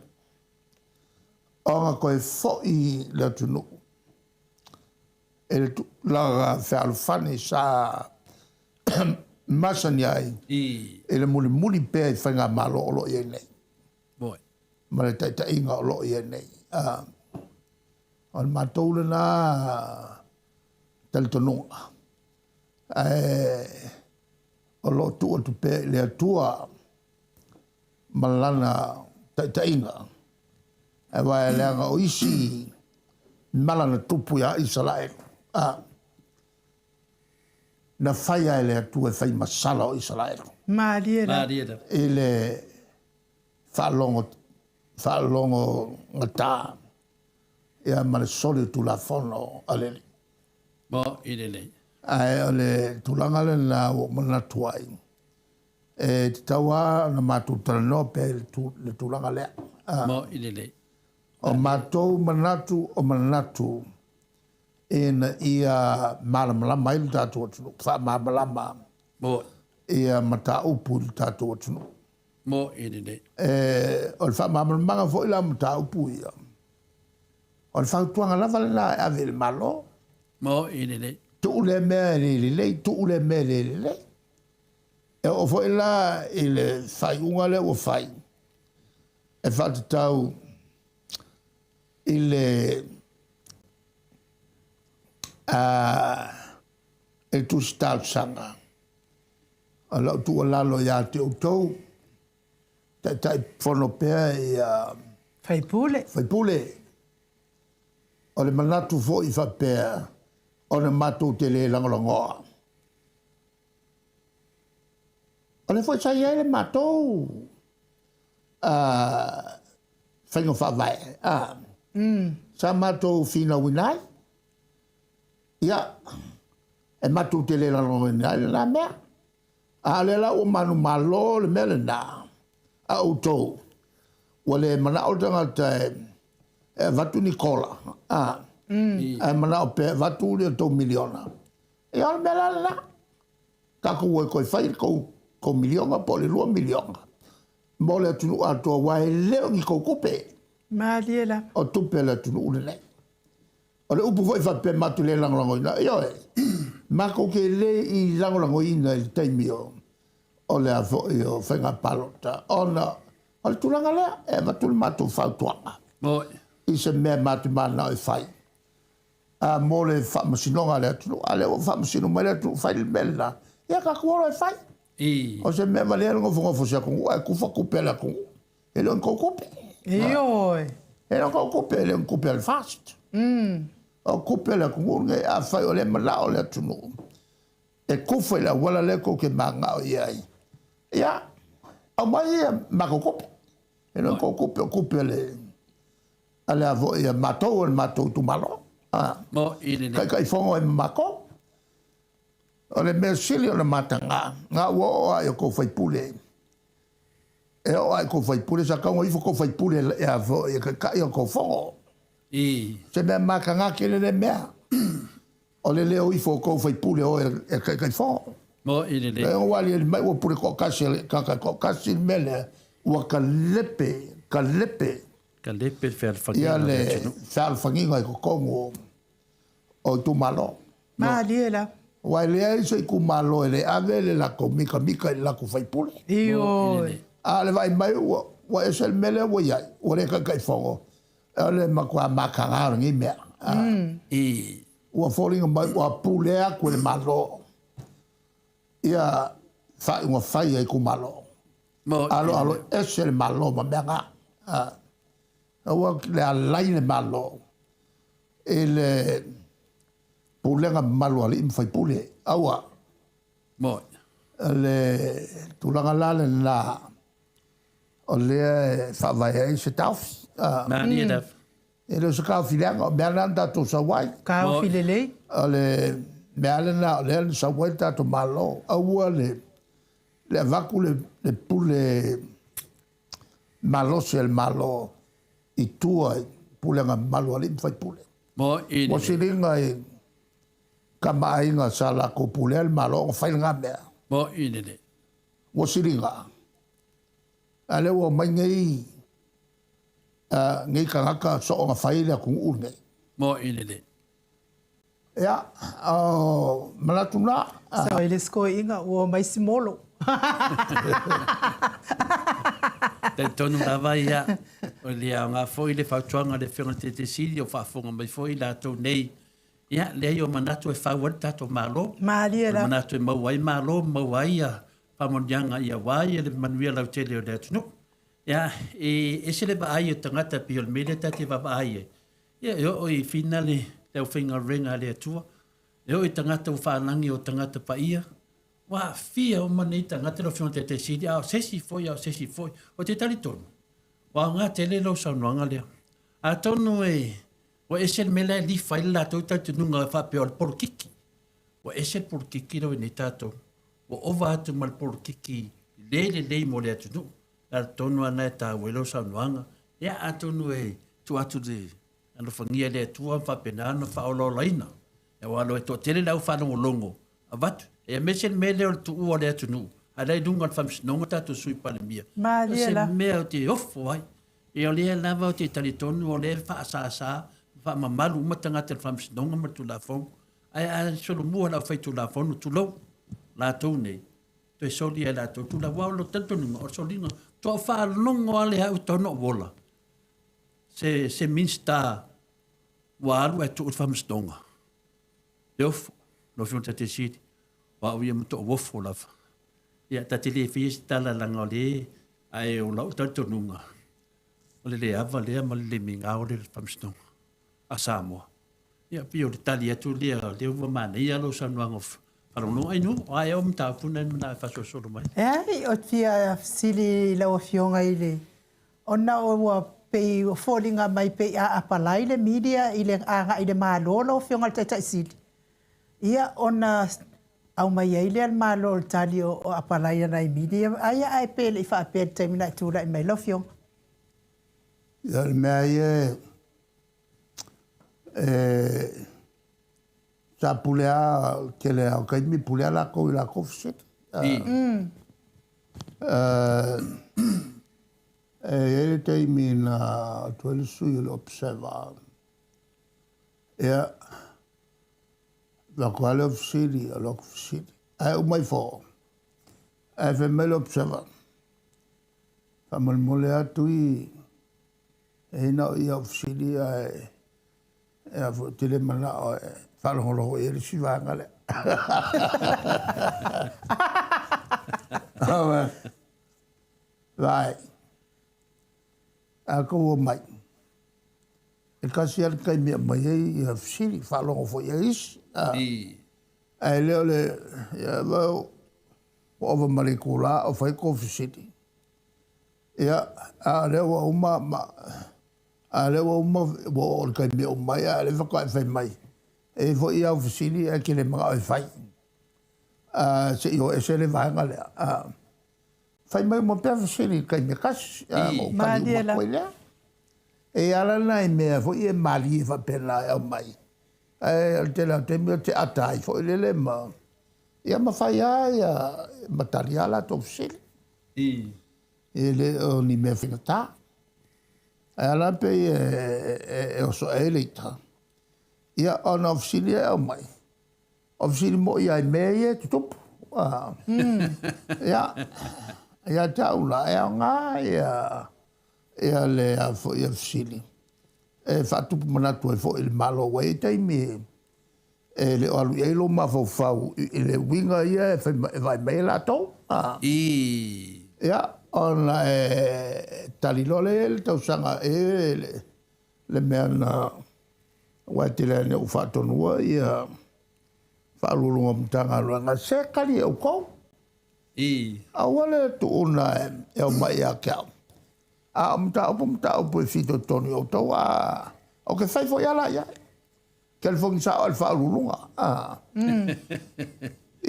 ona toe foi le atunuu i le tulaga fealofani sa masani ai i le mulimuli pea i faigamalo o lo o i ai nei ma le taitaiga o lo o i ai nei. O le matou lena talitonuga, ae o lo o tuu atu pea i le Atua ma lana taitaiga, aua e leaga o isi mala na tupu ia Isaraelu, na faia e le Atua e fai ma sala o Isaraelu. Malie lava. I le faalogo faalogo gata ia ma le soli o Tulafono a le Alii. Mo i lelei. Ae o le tulaga lena ua ou manatu ai, e tatau lava ona matou talanoa pea i le tulaga lea. Mo i lelei. O matou manatu o manatu ina ia malamalama ai le tatou atunuu, faamalamalama Mo. ia mataupu i le tatou atunuu. Mo i lelei. O le faamalamalamaga foi la o mataupu ia, o le fautuaga lava lena e ave i le Malo. Mo i lelei. Tuu lea mea e le lelei, tuu lea mea e le lelei. E oo foi la i le faaiuga lea ua fai, e faatatau i le e tusi talosaga. O lau tuualalo ia te outou, taitai fono pea ia Faipule. Faipule. O le manatu foi faapea ona matou te le lagolagoa. O lea foi sa i ai le matou faiga faavae sa matou finauina ai. Ia, e matou te le lagolagoina ai lena mea. A o lea la ua manumalo le mea lena a outou, ua le manao le tagata e avatu ni kola, ae manao pea e avatu le tou miliona. Ia o le mea la lena. Tatou o e toe fai le tou miliona po o le 2 miliona mo le atunuu atoa, aua e le o ni tou tupe. Malie lava. O tupe a le atunuu lenei. O le upu foi faapea matou te le lagolagoina, ioe, matou te le i lagolagoina i le taimi o le a foi o faiga palota, ona o le tulaga lea e avatu le matou fautuaga. Moi. I se mea matou te mananao e fai mo le faamasinoga a le atunuu, a o lea ua faamasino mai le atunuu fai le mea lena, ia tatou o loa e fai. O se mea valea le nofonofo o se atunuu ae tufa tupe a le atunuu. E le o ni tou tupe. Ioe. E le o tou tupe, e le o ni tupe a le FAST. O tupe a le atunuu lenei. Afai o lea e manao le atunuu e tufa i le auala lea tou te mananao i ai, ia, aumai ia matou tupe. E le o tou tupe, o tupe a le a le foi a matou, o le matou itumalo. Mo i le Taitaifono ai ma matou. O le mea sili ona mataga, na ua oo lava i tou sui usufono, e oo lava i tou sui usufono, sa tatau ona ifo tou sui usufono e a foi e taitai a outou fono. Se mea mataga tele lea mea, o le le o ifo o tou sui usufono e o e Taitaifono. Mo i le Lea ua aliali mai ua pule toatasi e le tagata e toatasi le mea lea, ua kalepe, kalepe. Kalepe le fealofagiga o le atunuu. Ia le fealofagiga i totonu o itumalo. Malie lava. Aua e leai se itumalo e le ave le latou mitamita i le latou sui usufono. Ioe. A o le vaai mai ua ese le mea lea ua i ai, ua le Taitaifono, o le matua mataga o lenei mea. Ua foliga mai ua pule atu e le Malo ia faaiuga fai a itumalo. Aloalo ese le Malo ma mea na. Aua le alai le Malo i le pulega mamalu a alii ma faipule. Aua. Le tulaga la lena o lea e faavae ai se taofi. E le o se taofi leaga, o mea na na tatou sau ai. Taofi lelei. O le mea lena o lea na sau ai le tatou Malo. Aua le avatu le pule malosi a le Malo i tua i pulega mamalu a alii ma faipule. Ua siliga i kamaaiga sa latou pulea le Malo ona fai lena mea. Ua siliga. A lea ua omai nei nei tagata soona fai le atunuu lenei. Mo i lele. Ia, o manatu na. Sao i le isi toeaiina ua omai simolo. Talitonu lava ia, o le aoga foi le fautuaga a le Afioga i le Taitaifono Sili o faafofoga mai foi i latou nei. Ia, leai o manatu e fau ai le tatou Malo. Malie lava. O manatu e maua ai Malo, maua ai faamanuiaga aua le manuia lautele o le atunuu. Ia, e ese le vaai o tagata pei o le mea lea ta te vaavaai ai. Ia, e oo i Fina le aufaigaluega a le Atua, e oo i tagata ua faalagi o tagata paia, ua aafia uma nei tagata lau Afioga i le Taitai Sili, a o se isi foi, a o se isi foi. Ou te talitonu, ua aoga tele lau saunoaga lea. Atonu e, ua ese le mea la e lifa ai le latou talitonuga faapea o le polokiki. Ua ese le polokiki lea ua i nei tatou. Ua ova atu ma le polokiki le lelei mo le atunuu. Le ala tonu lava lena e taua ai lau saunoaga. Ia, atonu e tuu atu i le alofagia e le Atua ma faapena ona faaolaolaina, aua o lo o toatele le au faalogologo avatu. Aemaise le mea lea o le tuua o le atunuu, a o la e i luga o le Faamasinoga tatou Sui Palemia. O se mea ou te ofo ai. Ia o lea lava ou te talitonu o lea e faasasa ma faamamalu uma tagata i le Faamasinoga ma le Tulafono. Ae a solomua i le aufaitulafono, tulou, latou nei, toe soli lava e latou tulaga. Aua o lou talitonuga, o le soliga, faatoa ou faalogo lava lea au talu ona ou ola, se Minisita ua alu ae tuu i le Faamasinoga. Le ofo, lau Afioga i le Taitai Sili, o au ia matua ou ofo lava. Ia, ta te le faia se tala leaga o lea, ae o lau talitonuga, o le le ava lea ma le le migao lea i le Faamasinoga a Samoa. Ia, pei o le tali atu lea, o lea ua manaia lau saunoaga faalogologo. Ai nuu, a ea o mataupu na e manao e faasolosolo mai? Leai, ou te fia fesili i lau Afioga i le, ona ua pei ua foliga mai pei a apalai le media i le agai i le Malo lau Afioga i le Taitai Sili, ia ona aumai ai lea e le Malo o le tali o apalai ana i media, aia ae pe le i faapea i le taimi na e tulai mai lau Afioga. Ia, o le mea ia e sa pule lava, o le tele lava o taimi pule lava latou i latou fesili. E i ai le taimi na atu ai le sui o le Observer, ia, avatu lava lea o fesili, alu atu fesili. Ae uma ifo, ae fai mai le Observer, faamolemole lava Tui. E na o ia fesili ae e a foi te le manao e faalogologo i ai le isi vaega lea. Vai. A kou o mai. E kasi a le taimi e aumai ai ia fesili, faalogo foi i ai isi. Ae le o le, ia, ua ova ma le itulā o fai kou fesili. Ia, a o lea ua uma, ma, a o lea ua uma, ua oo i le taimi e uma ai, a o lea faatoa e fai mai, e i ai foi au fesili ae e te le manao e fai. A, se i o ese le vaega lea. A, fai mai uma pea fesili i le taimi e tasi, a, ona ou tali uma atu ai lea. E i ai lava nai mea foi ia e malie faapena e aumai, ae o le tele lava o taimi ou te ata ai foi lele ma, ia ma fai lava ia, ma tali lava latou fesili. E le o ni mea faigata. Ae a la pei e oso ai le ita, ia ona o fesili ia e aumai, o fesili moi lava i mea ia e tutupu. Ia, ia te au la, e aoga ia le a foi ia fesili e faatupu manatu ai foi i le Malo ua i ai taimi e le o alu i ai lou mafaufau i le uiga ia e fai e vaai mai ai latou. Ia, ona e tali loa lea i le tausaga e le mea na aua e tele lava ina ou faatonua ia Faauluuluga o Matagaluega, se tali e outou. Aua le tuuna e omai ia te au. A o mataupu mataupu e fitoitonu i outou, a ou te fai foi ala i ai. Telefoni sao i le Faauluuluga.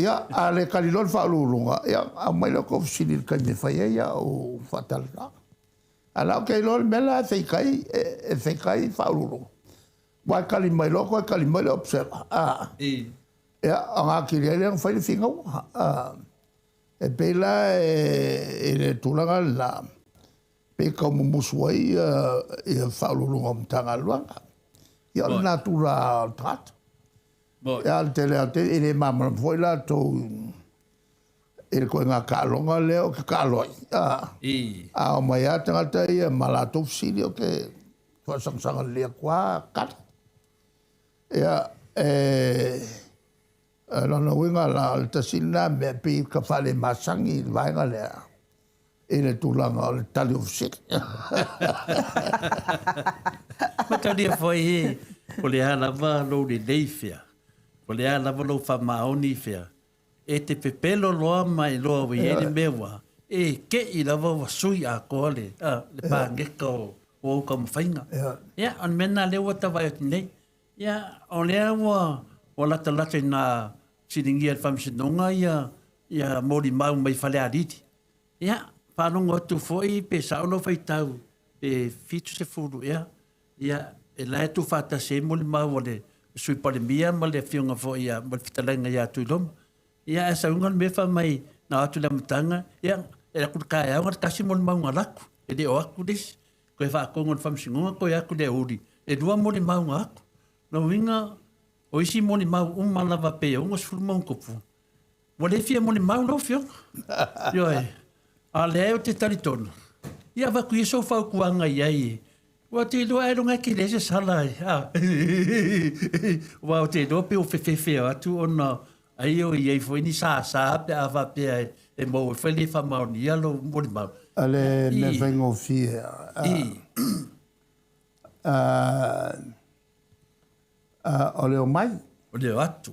Ia, a le tali loa le Faauluuluga, ia aumai lea o tou fesili i le taimi e fai ai au faatalanoaga. A o la ou te iloa le mea la e feitai, e feitai Faauluuluga. Aua e tali mai loa toe tali mai le Observer. Ia, ona atili ai lea ona fai le finauga. E pei la i le tulaga lena, pei tau mumusu ai ia Faauluuluga o Matagaluega. Ia o le natura o le tagata. Ia o le tele lava o taimi, e le malamalama foi latou i le ituaiga taaloga lea ou te taalo ai. A omai lava tagata ia ma latou fesili, ou te faasagasaga lelei atu lava tali. Ia, e lona uiga la, o le tasi lena mea pei e faalemasani i le vaega lea i le tulaga o le tali o fesili. Matalia foi e, o le a lava lou lelei fea, o le a lava lou faamaoni fea, e te pepelo loa ma e iloa ua i ai le mea ua, e te i lava ua sui atoa le, le paneta o ou taumafaiga. Ia, o le mea lena lea ua ta vaai atu nei. Ia, o lea ua, ua latalata ina siligia e le Faamasinoga ia, ia molimau mai Falealili. Ia, faalogo atu foi pe sao lau faitau, pe 70 ea, ia, e la e tuufaatasi ai molimau a le Sui Palemia ma le Afioga foi ia, ma le Fetalaiga ia Tuiloma. Ia, ae sauga le mea fai mai, na o atu i le amataga, ia, e atu i le taeao na o le tasi molimau na alu atu, e le o atu le isi. Toe faatonu e le Faamasinoga toe atu le aoauli, e lua molimau na atu. Lona uiga, o isi molimau uma lava pe 60+, ua le fia molimau lau Afioga. Ioe. A o lea ou te talitonu, ia avatu ia sou fautuaga i ai, aua ou te iloa ailoga e tele ai se sala, aua ou te iloa pei ua fefefe atu ona ai o i ai foi ni sasa pe a faapea e maua ai foi le faamaonia lou molimau. O le mea faigofie, o le omai. O le o atu,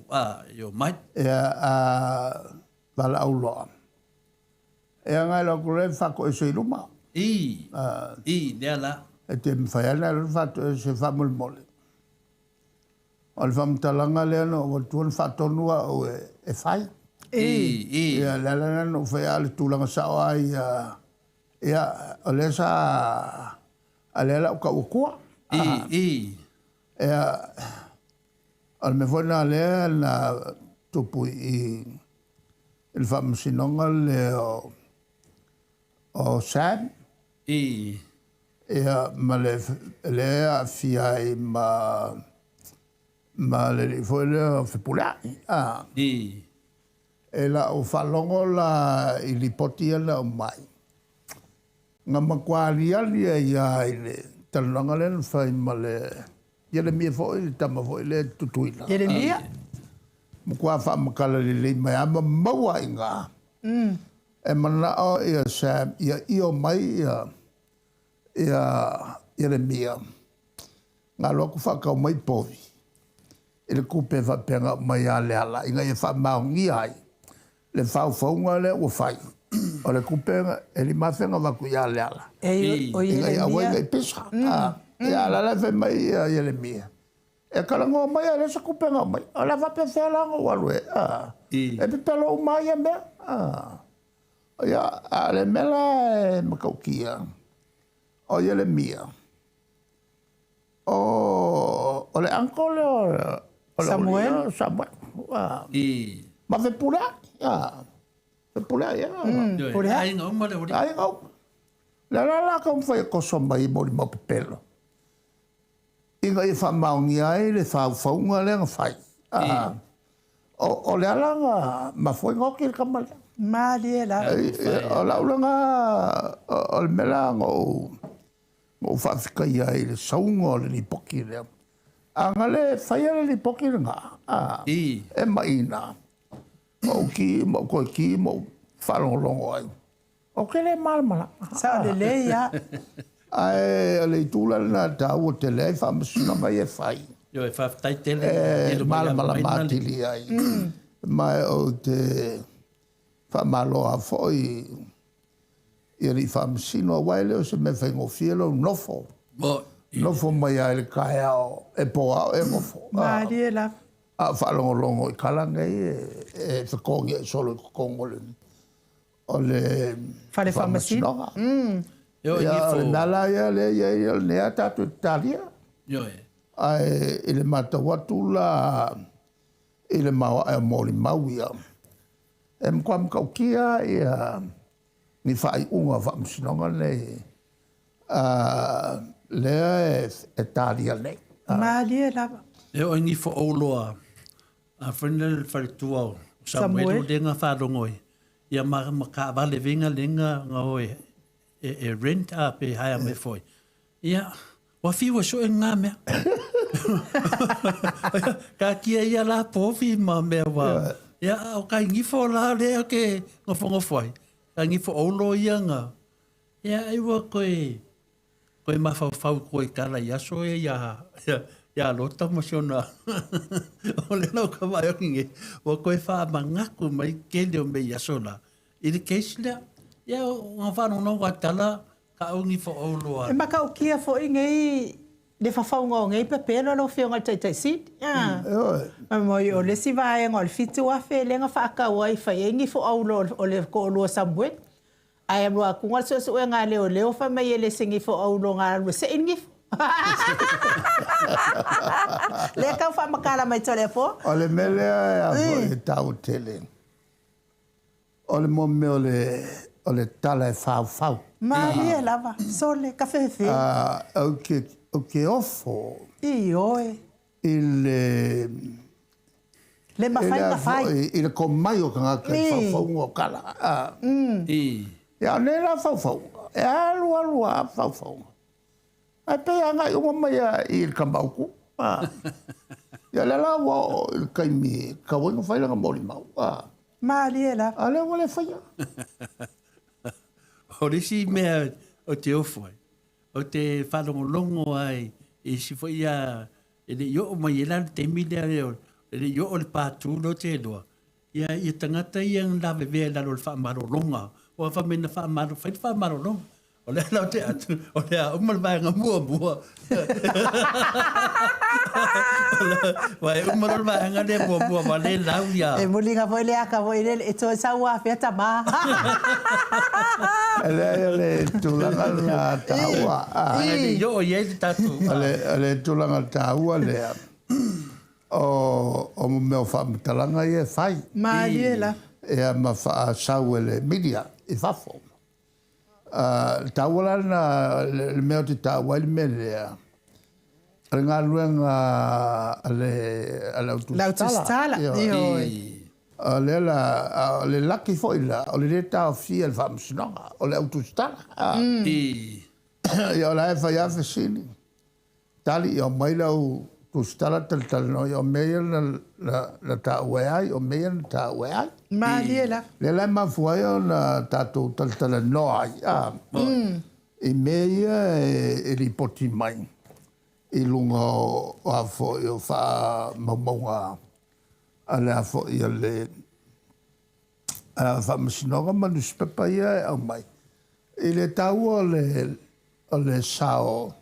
e omai. Ia, a valaau loa. E agai loa atu loa e faatoese i luma. I, lea la. E te mafai lava ona alu faatoese faamolemole. O le faamatalaga lea na ou avatua na faatonu au e fai. Ia, le ala lena na ou fai ai, a o le tulaga sao lava ia, ia, o lea sa, a lea la ou tau atua. Ia, o le mea foi lena lea na tupu i i le faamasinoga lea o Sam. Ia, ma le lea e aafia ai ma le alii foi lea o Fepuleai. E lau faalogo la i lipoti ia na aumai, na matua aliali ai lava i le talanoaga lea na fai ma le Ieremia foi, le tama foi lea Tutuila. Ieremia. Matua faamatala lelei mai lava ma maua ai i ina. E manao ia Sam ia io mai ia ia Ieremia na alu atu faatau mai povi i le tupe faapea na aumai ia Leala ina ia faamaonia ai le faufauga lea ua fai. O le tupe e 5,000 na avatu ia Leala ina ia aua ai ne i pisa. Ia a o la e fai mai ia Ieremia, E talanoa mai a leai se tupe na aumai. O le a faapefea la ona ou alu e, a? E pepelo uma ai ia mea, a? Ia, a o le mea la e matautia, o Ieremia, o, o le uncle lea o le Samuel, Samuel, a, ma Fepuleai, a, Fepuleai, a. Fepuleai. Aiga uma le alii. Aiga uma. Le la la taumafai e toso mai i molimau pepelo. Ina ia faamaonia ai le faufauga lea na fai. O le ala na mafua ai na oti le tama lea. Malie lava. O lau lena, o le mea la na ou faafetaia ai i le sauga o le lipoti lea. A na le faia le lipoti lena, e maina, ou ki ma ou toe ki ma ou faalogologo ai. Ou te le malamalama. Sao lelei a. Ae o le itu la lena e taua tele ai faamasinoga ia e fai. Ioe, faafetai tele. E malamalama atili ai. Ma ou te faamalo lava foi i alii faamasino aua e le o se mea faigofie lou nofo. Nofo mai lava i le taeao e po lava o e nofo. Malie lava. A o faalogologo i tala nei e fetogiai solo i totonu o le o le Fale Faamasinoga. Ia, o le mea la ia lea e i ai, o lenei lava tatou te talia. Ae i le matau atu la i le maoae o molimau ia, e matua matautia ia ni faaiuga o faamasinoga nei lea e talia nei. Malie lava. E oo i nifo ouloa a foi le faletua o Samuelu lea na faalogo ai ia ma ma taavale veiga lea na o e e rent a pe hire mai foi. Ia, ua fiu e sue nga mea. Taatia ia la povi ma mea ua ia a o kai nifo la lea ke nofonofo ai. Kai nifo oulo ia na ia ai ua koe Koe mafaufau koe i tala i aso e ia, ia, ia Lota ma si ona, o le lau ka vaai atu nei, ua koe faamanatu mai kele o mea i aso la. I le case lea, ia, o nga faalogologo a tala, ka au ni fo-ou loa. E matautia foi nei le fafauga o nei pepelo lau Afioga i le Taitai Sili. Moi o le isi vaega o le 7,000 lea na faatau ai e fai ai ni foaulo o le toalua o Samueli. Ae alu atu ga le suesuega a leoleo fai mai e le se gifo aulo ga alu e sei le gifo. Lea tau faamatala mai Toleafoa. O le mea lea a foi e taua tele, o le mea o le o le tala e faufau. Malie lava, sole, kafefe. Ou te ou te ofo. Ioe. I le Le mafai ona fai. I le komai o tagata i faufauga o tala. Ia o nei la faufauga, e alu alu lava faufauga, ae pei e agai uma mai lava i le Tamautu. Ia lea la ua oo i le taimi e tatau ai ona fai lana molimau. Malie lava. A lea ua le faia. O le isi mea ou te ofo ai, Ou te faalogologo ai i isi foi ia e le i oo mai ai la le taimi lea e le i oo le patu lea ou te iloa, ia ia tagata ia na lavevea i lalo o le faamalologa, aua fai mai na faamalo, fai le faamalologa. O lea la ou te atu, o le a uma le vaega muamua, Aua e uma loa le vaega lea muamua ua le lau ia. E muliga foi le aka foi lele, e toe sau afea tama. E leai o le tulaga lena taua. E le i oo i ai le tatou. O le tulaga taua lea, o mea o faamatalaga ia e fai. Malie la. Ia ma faasau e le media i fafo. Le taua la lena, le mea ou te taua ai le mea lea, o le galuega a le au tusitala. Ioe. O lea la, o le laki foi la, o le le taofia e le Faamasinoga, o le au tusitala. Ia o la e fai lava fesili, tali, ia omai le au tusitala talatalanoa, ia o mea ia na taua e ai, o mea ia na taua e ai. Malie lava. Lea la e mafua ai ona tatou talatalanoa ai, a, i mea ia e lipoti mai i luga o a foi o faamaumauga a le a foi a le Faamasinoga ma nusipepa ia e aumai i le taua o le sao o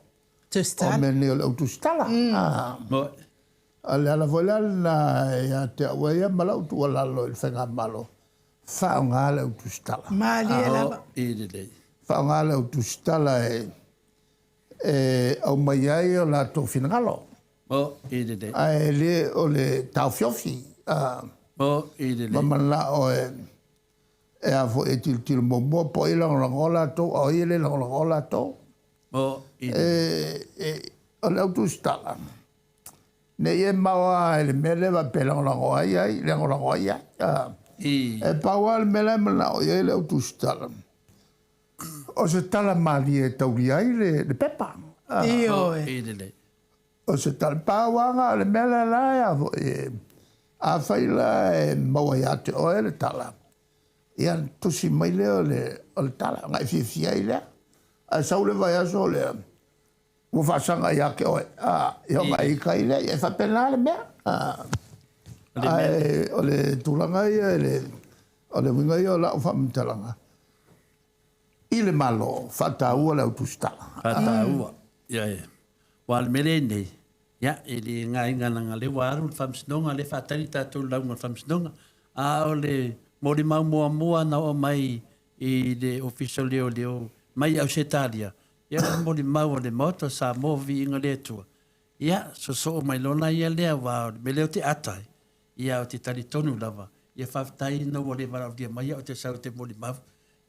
mea nei o le au tusitala. O le ala foi la lena ia te au ia ma lau tuualalo i le faigamalo, faaaoga le au tusitala. Malie lava. Faaaoga le au tusitala e aumai ai o latou finagalo. Ae le o le taofiofi ma manao e a foi e tilotilo muamua po o ai e lagolagoa latou a o ai e le lagolagoa latou. O le au tusitala, ne i e maoa i le mea lea faapea e lagolago ai ai, lagolago ai ai. E pau lava le mea la e manao i ai le au tusitala, o se tala malie e taulia ai le pepa. O se tala pau lava o le mea la la e a foi afai la e maua ia te oe le tala, ia tusi mai lea o le tala, ona e fiafia ai lea. Ae sau le vaiaso lea, ua faasaga ia te oe, ia ona e ita ai lea, e faapena le mea. Ae o le tulaga ia, o le uiga ia o lau faamatalaga, i le Malo, faataua le au tusitala. Faataua. Ia e. Ua le mele nei, ia, e le ngā inga nanga le ua alu le Faamasinoga, le faatali tatou lauga le Faamasinoga. A o le molimau muamua na oo mai i le Ofisa o Leoleo mai Ausetalia, ia o le molimau a le Maota o Samoa viiga le Atua. Ia, sosoo mai lola ia lea ua o le mele o te ata ai. Ia o te talitonu lava. Ia faafetai na ua le valaaulia mai au te sau te molimau.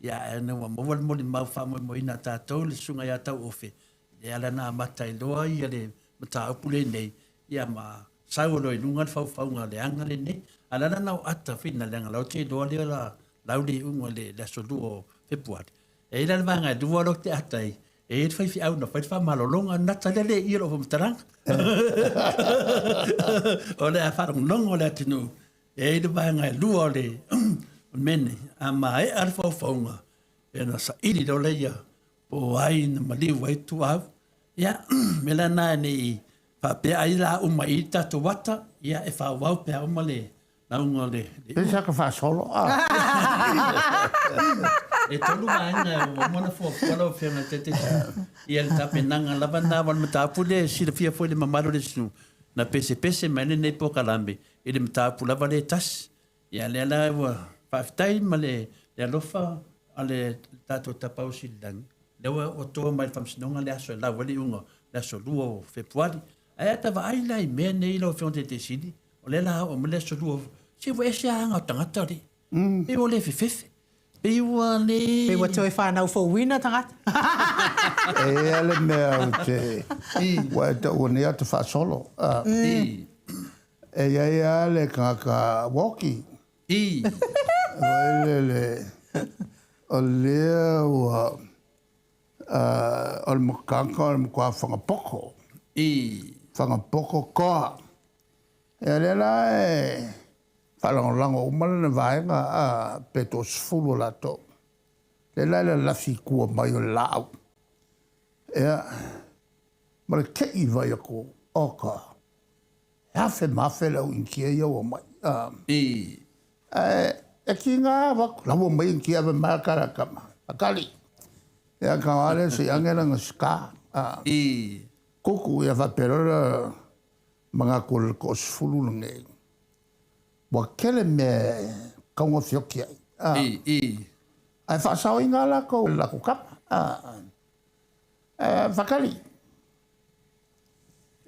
Ia ae na ua maua le molimau faamoemoeina tatou le susuga ia Tauofe. Le ala na amata ai loa ia le mataupu lenei. Ia ma sau loa i luga le faufauga le aga lenei. A le ala na o ata whina le aga lau te iloa lea la lau le iuga le aso 2 o Fepuari. E ila le vaega e lua lo te ata ai. E le fai whiau na fai le whamalolonga nata le le ia lo whamataranga. O le a wharongonongo le atunu. E le vaega e lua o le mene. A ma e a le faufauga. E na sa ili lo le ia. Po ai na maliu ai tuau. Ia, me la nā nei whapea ai la uma i tātou wata. Ia, e whawau pea uma le launga le. Pesa ka whasolo. E tolu vaega ua uma ona fuafua lau Afioga i le Taitaifono. Ia le tapenaga lava lena o le mataupu lea e silafia foi le mamalu o le atunuu na pesepese mai ai lenei polokalame i le mataupu lava lea e tasi. Ia lea la ua faafetai ma le alofa a le tatou Tapaau Sililagi, lea ua toa mai le Faamasinoga le aso e lau ai le iuga le aso 2 o Fepuari. Ae a ta vaai la i mea nei lau Afioga i le Taitaisili, o lea la oo mai le aso 2, se ua ese lava aga o tagata alii. Pei ua le fefefe. Pei ua le. Pei ua toe whanau fouina tagata. E ia le mea o te ua e taua nei ata faasolo. E ia ia le tagata woki. Wai le o lea ua o le makaka o le matua whangapoko. Whangapoko koa. E lea la e whalangolango uma lana vaega a pe to sefulu o latou. Le la le lafi kua mai o le laau. Ea, ma le kei vai aku o ka. E afe ma afe le au inikia ia ua mai. E ki ngā waku, la ua mai inikia ave mai kara kama. Akali. Ea ka wale se ange langa ska. Kuku ia whaperora mga ko le ko sefulu lange. Ua kele me kaunga fioki ai. Ai whaasao i ngā lako, lako kapa. Whakali.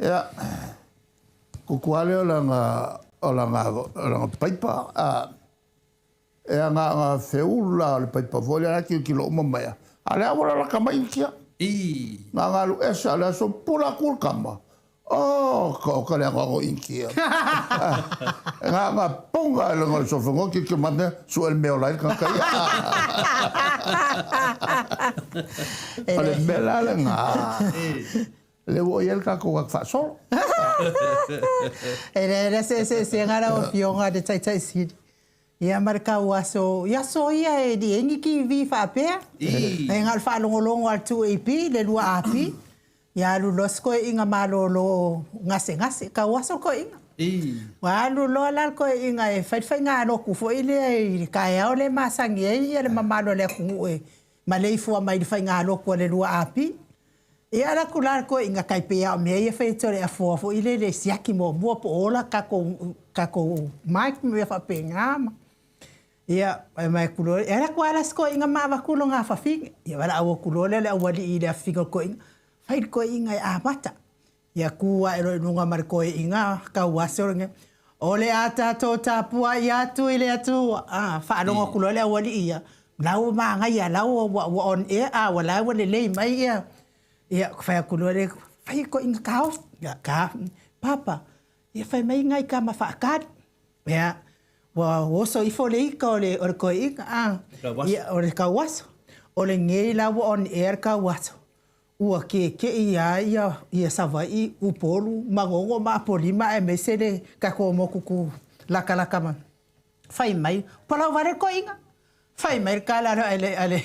Ea, kuku ale o langa paipa. Ea ngā wheula o le paipa fo, le ki ki lo uma maia. A le awara laka mai kia. Ngā ngalu esa, le aso pula kul kama. Oh, ka o ka le agoago Initia. Nga nga ponga e lenga le sofa ki ke mane su el mea o lai ka kai. O le mea la le ngā. Le ua i ai le tatou atu faasolo. E le le se se se ngara o fionga de tai tai siri. Ia ma le tauaso, i aso ia e le i ai ni TV faapea. E na o le faalogologo a le 2AP, le 2AP, ia alu loa si toeaina malolo gasegase, tauaso le toeaina. Ua alu loa la le toeaina e fai le faigalotu foi lea i le taeao lea e masani ai le mamalu o le atunuu e maleifua mai i le faigalotu a le 2AP. Ia alu atu la le toeaina tai pei lava o mea ia e fai atu e le afoa foi lele e siaki muamua po o ola tatou tatou mic ma mea faapena ma ia fai mai atu loa e alu atu lava la si toeaina ma avatu lona afafine. Ia valaau atu loa lea le aualii i le afafine o le toeaina, fai le toeaina e amata. Ia tu ae loa i luga ma le toeaina tau aso lenei. O le a tatou tapuai atu i le Atua. A, faalogo atu loa le aualii ia, la ua manaia, la ua, ua on air, a ua la ua lelei mai ia. Ia, fai atu loa le, fai toeaina taofi. Ia, ka, papa, ia fai mai nai tama faatali. Ia, ua oso ifo le ika o le, o le toeaina, a. Ia, o le tauaso. O lenei la ua on air le tauaso. Ua kekeʻi a ia ia Savaii, Upolu, Manono ma Apolima aemaise le tatou motu ku lakalaka mai. Fai mai, palau vale le toeaina. Fai mai le tala a le, a le,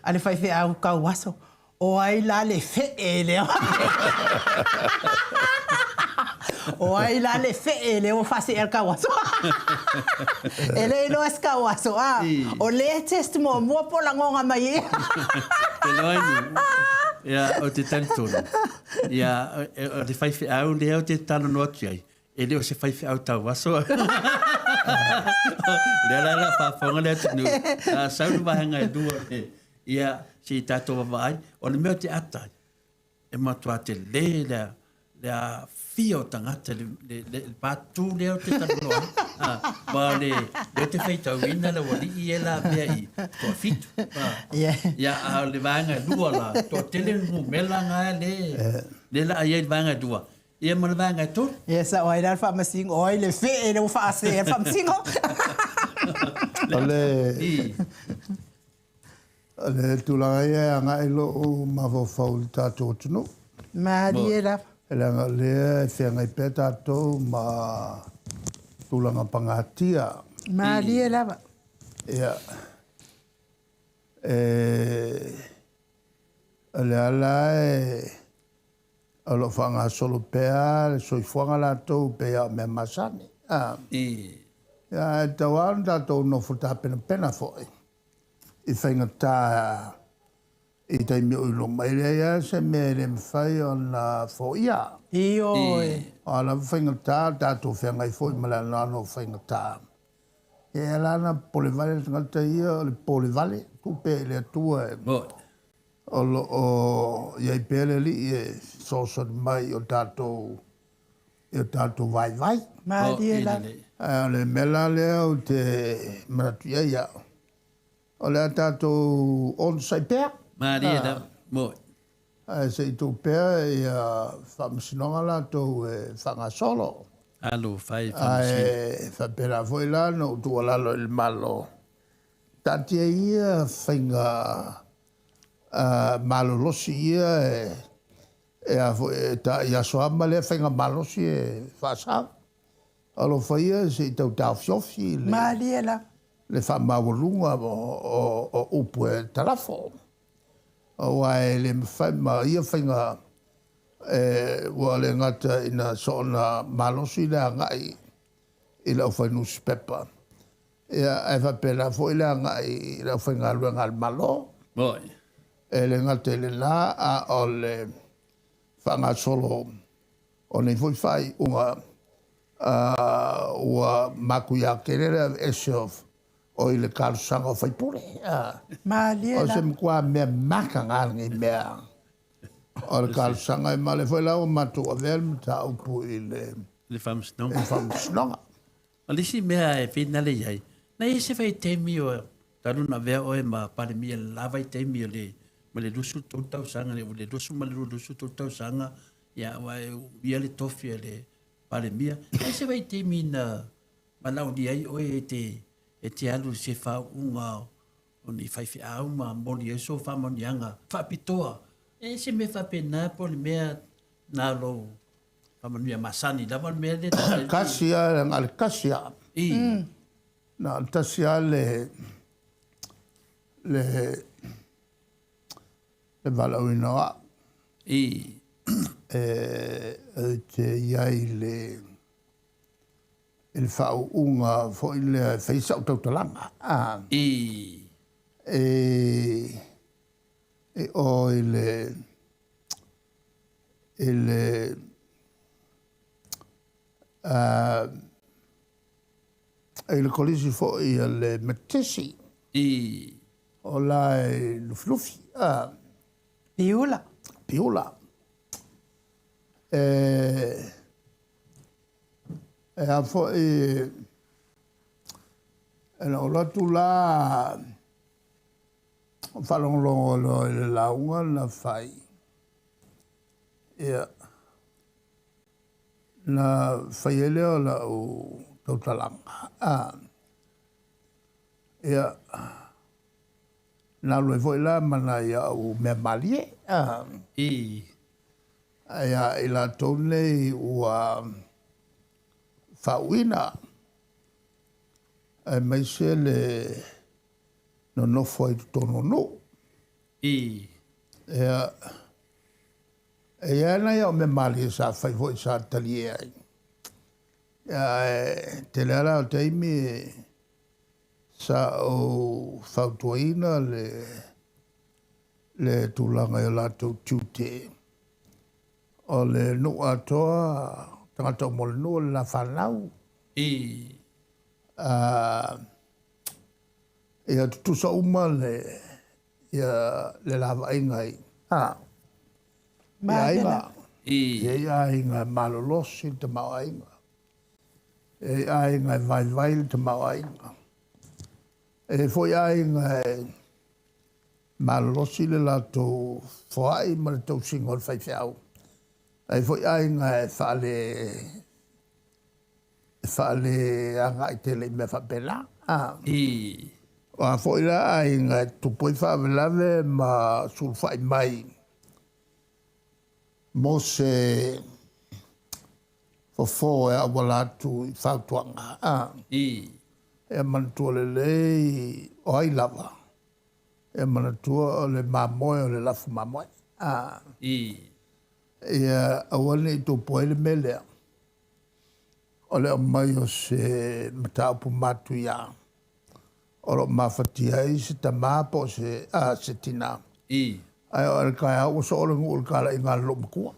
a le faifeau tauaso, o ai la le feʻe lea? O ai la le feʻe lea ua faasee le tauaso? E le iloa se tauaso, a o lea test muamua po o lagoga mai ia. Te loa inu. Ia, o te talitonu. Ia, o le faifeau lea ou te talanoa atu ai, e le o se faifeau tauaso. Lea la la faafofoga le atunuu, a sau le vaega e lua, ia, se i tatou vaavaai. O le mea o te ata ai, E matua tele le le aafia o tagata i le le le patu lea ou te talanoa ai. Ah, ma o le lea ou te faitauina le aualii ia e lavea i toafitu. Ah, ia, a o le vaega e lua la, toatele le numera na le le la i ai le vaega e lua, ia ma le vaega e tolu. Ia sao ai la le faamasino, o ai le fee lea ua faasee ai le faamasino. O le O le tulaga ia e agai lou mafaufau i le tatou atunuu. Malie lava. Leaga o lea e feagai pea tatou ma tulaga pagatia. Malie lava. Ia, e, o le ala e, o lo o faagasolo pea le soifuaga latou pei lava o mea masani. Ia, e tatau lava ona tatou nofo tapenapena foi i faigata i taimi o i luma. E leai lava se mea e le mafai ona foia. Ioe. O a lava faigata, tatou feagai foi ma le anoano o faigata. E ala ona popole vale le tagata ia, o le popole vale, tuu pea i le Atua e o lo o i ai pea le Alii e fesoasoani mai i o tatou i o tatou vaivai. Malie lava. Ae o le mea la lea ou te manatu i ai au, o le a tatou onosai pea. Malie lava. Moe. Ae se i tuu pea ia faamasinoga latou e faagasolo. Alo fai faamasino. Ae faapena foi la ona ou tuualalo i le Malo, taatia ia faiga malolosi ia e a foi e ta i Aso Ama lea faiga malosi e faasau. Alofa ia se i tau taofiofi le Malie lava. le faamaualuga o upu e talafo. Aua e le mafai ma ia faiga e ua le gata ina soona malosi le agai i le aufai nusipepa, ia ae faapena foi le agai i le aufaigaluega a le Malo. Moi. E le gata i lena, a o le faagasolo o nei foi faaiuga ua matuia tele le aveese o i le talosaga o faipule. Malie la. O se matua mea mataga lenei mea o le talosaga e ma o lea foi la ua matou avea le mataupu i le Le faamasinoga. faamasinoga. O le isi mea e finale i ai, na i ai se vaitaimi o talu ona avea oe ma Palemia i le la vaitaimi o le ma le 23 tausaga, le 22 tausaga. Ia, aua e umia le tofi a le Palemia. Ai se vaitaimi na valaaulia ai oe e te, e te alu i se faauuga o ni faifeau ma momoli ai sou faamanuiaga faapitoa. E se mea faapena po o le mea na o lou faamanuia masani lava le mea lea? Tasi lava, na o le tasi lava. Na o le tasi lava le, le, le valaauina o au. E, ou te i ai i le, i le faauuga foi lea e fai sau tautalaga. E, e o i le, i le, i le kolisi foi a le Metotisi. O la e Lufilufi. Piula. Piula. E, e a foi, e na ou atu la, faalogologo loa i le lauga na fai. Ia, na fai ai lea o lau tautalaga. Ia, na alu ai foi la ma nai au mea malie. Ia, i latou nei ua faauuina, aemaise le nonofo ai i totonu o nuu. Ia, e i ai nai au mea malie sa fai foi sa talie ai. Ia, ae tele lava la o taimi sa ou fautuaina le, le tulaga i o latou tiute. O le nuu atoa, tagata uma o le nuu o le la fanau. Ia tutusa uma le, ia, le la vaaiga i, i aiga. E i ai aiga e malolosi le tamaoaiga. E i ai aiga e vaivai le tamaoaiga. E i ai foi aiga e malolosi le latou foai ma le tausiga o le faifeau. E i ai foi aiga e faale e faale agai tele i mea faapena. O a foi la aiga e tutupu ai faalavelave ma sulufai mai mo se fofo e auala atu i fautuaga. Ia manatua lelei o ai lava, ia manatua o le mamoe o le lafu mamoe. Ia aua ne i tupu ai le mea lea, o le aumai o se mataupu matuia o lo o mafatia ai se tama po o se, se tinā. Ae oo i le taeao ua soo le nuu i le talaiga a le loomatua.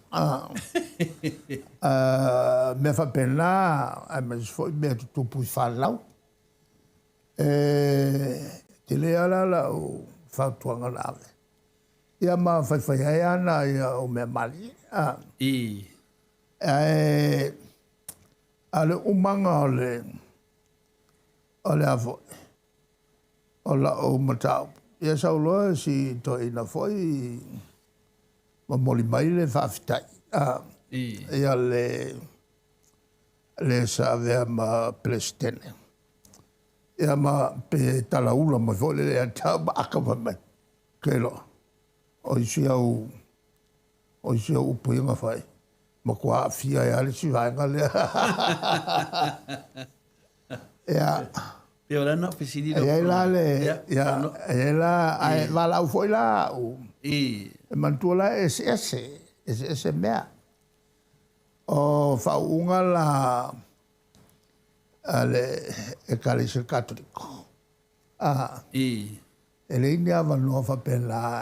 Mea faapena, aemaise foi mea tutupu i fanau. E tele lava la lau fautuaga na ave. Ia ma faifai ai lava nai au mea malie. Ae a o le umaga o le, o le a foi, o lau mataupu, ia sau loa si toeaina foi momoli mai le faafetai. Ia le, le sa avea ma Peresetene. Ia ma pe talaula mai foi lele ia te au ma aka fai mai. Keilo, o isi au, o isi au upu ia na fai, matua aafia ai lava le isi vaega lea. Ia. Pei o le ana fesili E i ai la le, ia, e i ai la, ae valaau foi la au. E manatua la e eseese, eseese mea. O faauuga la a le Ekalesia Katoliko. E leai ni avanoa faapena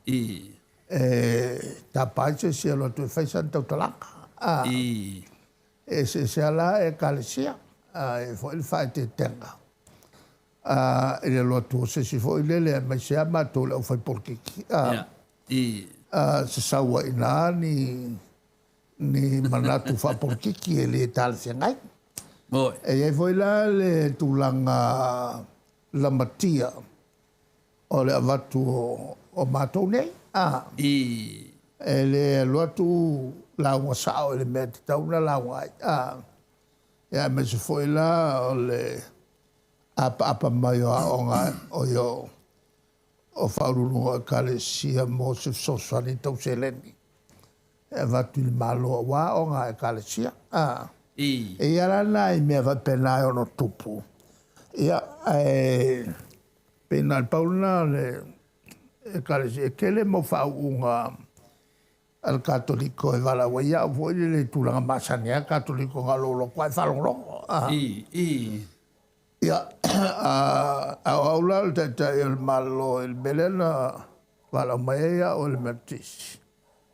e tapa ai se isi e alu atu e fai sana tautalaga. E eseese lava la Ekalesia, e i ai foi le faaeteetega i le alu atu o se isi foi lele, aemaise lava matou le aufaipolitiki. Sasau ai i ina ni ni manatu faapolitiki e le talafeagai. E i ai foi la le tulaga lamatia o le avatu o matou nei. E le alu atu lauga sa'o i le mea e tatau ona lauga ai, a. Ia aemaise foi la o le apaapa mai o aoga o i o o faauluuluga o Ekalesia mo se fesoasoani tau seleni e avatu i le Malo aua aoga a Ekalesia. A. I. E i ai la nai mea faapena e ono tupu, ia, ae pei na o le pau lena o le Ekalesia. E tele mau faauuga a le Katoliko e valaau ai au foi lele i tulaga masani lava Katoliko na o lou alu atu lava e faalogologo. A. I. I. Ia, a o au la o le Taitai o le Malo i le mea lea na valaau mai ai au e le Metotisi,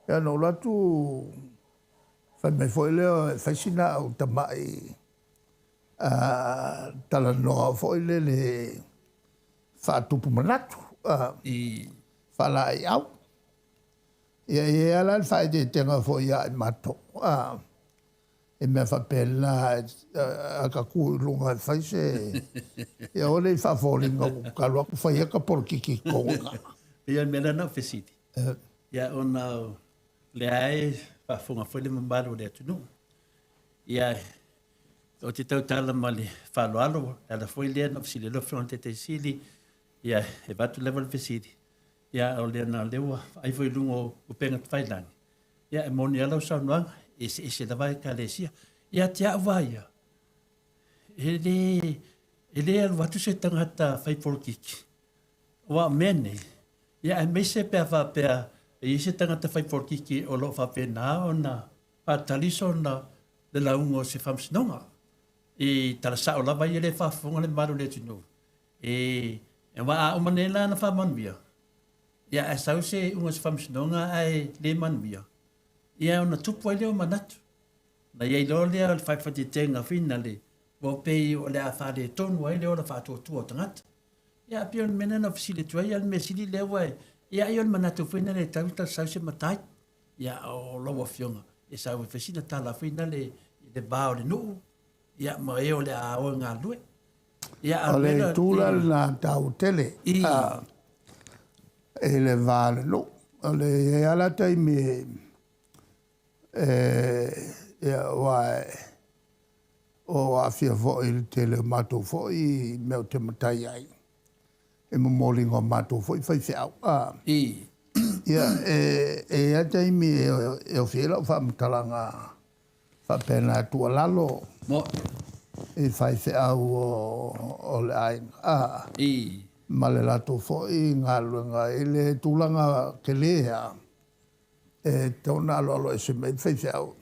ia na ou alu atu fai mai foi lea e fai sina au tamai talanoa foi lele faatupu manatu, faalaeiau. Ia, e i ai lava la le faaeteetega foi ia i matou. I mea faapena, a ta tu i luga e fai se, ia aua ne i faafoliga ua talu atu fai ata polokiki i totonu i ina. Ia, o le mea lea na ou fesili, ia ona o lea e faafofoga foi le mamalu o le atunuu. Ia, ou te tautala ma le faaaloalo, o le ala foi lea na ou fesili ai lau Afioga i le Taitaifono Sili, ia, e avatu lava le fesili, ia, o lea na o lea ua vaai foi i luga o upega tafailagi, Ia, e moni lava lau saunoaga, e eseese lava Ekalesia. Ia te au lava ia, e le, e le alu atu se tagata fai polokiki, aua o mea nei, ia aemaise pe a faapea e i ai se tagata fai polokiki o lo o faapena ona faatali sona le lauga o se faamasinoga. I tala sao lava ia lea e faafofoga le mamalu o le atunuu, e, aua a uma nei la ona faamanuia, Ia, ae sau se iuga o se faamasinoga ae le manuia, ia ona tupu ai lea o manatu. Ona i ai loa lea o le faefaetetega finale, ua pei o le a faaletonu ai le ola faatuatua o tagata. Ia, pei o le mea lena na fesili atu ai, a o le mea sili lea ua e, ia ai o le manatu foi lea e tatau ona sau se matai. Ia, o lau Afioga, e sau e fai sina tala foi lea i le va o le nuu, ia, ma e o le a o e galulue. Ia, o le itu la lena taua tele i le va o le nuu. O le i ai lava la taimi e ia aua ua ou aafia foi i le tele o matou foi mea ou te matai ai i momoliga o matou foi faifeau. Ia, e i ai lava taimi e ofi ai lau faamatalaga faapena e tuualalo i faifeau o le aiga a ma le latou foi galuega i le tulaga tele lava e tatau ona aloalo ese mai ai faifeau.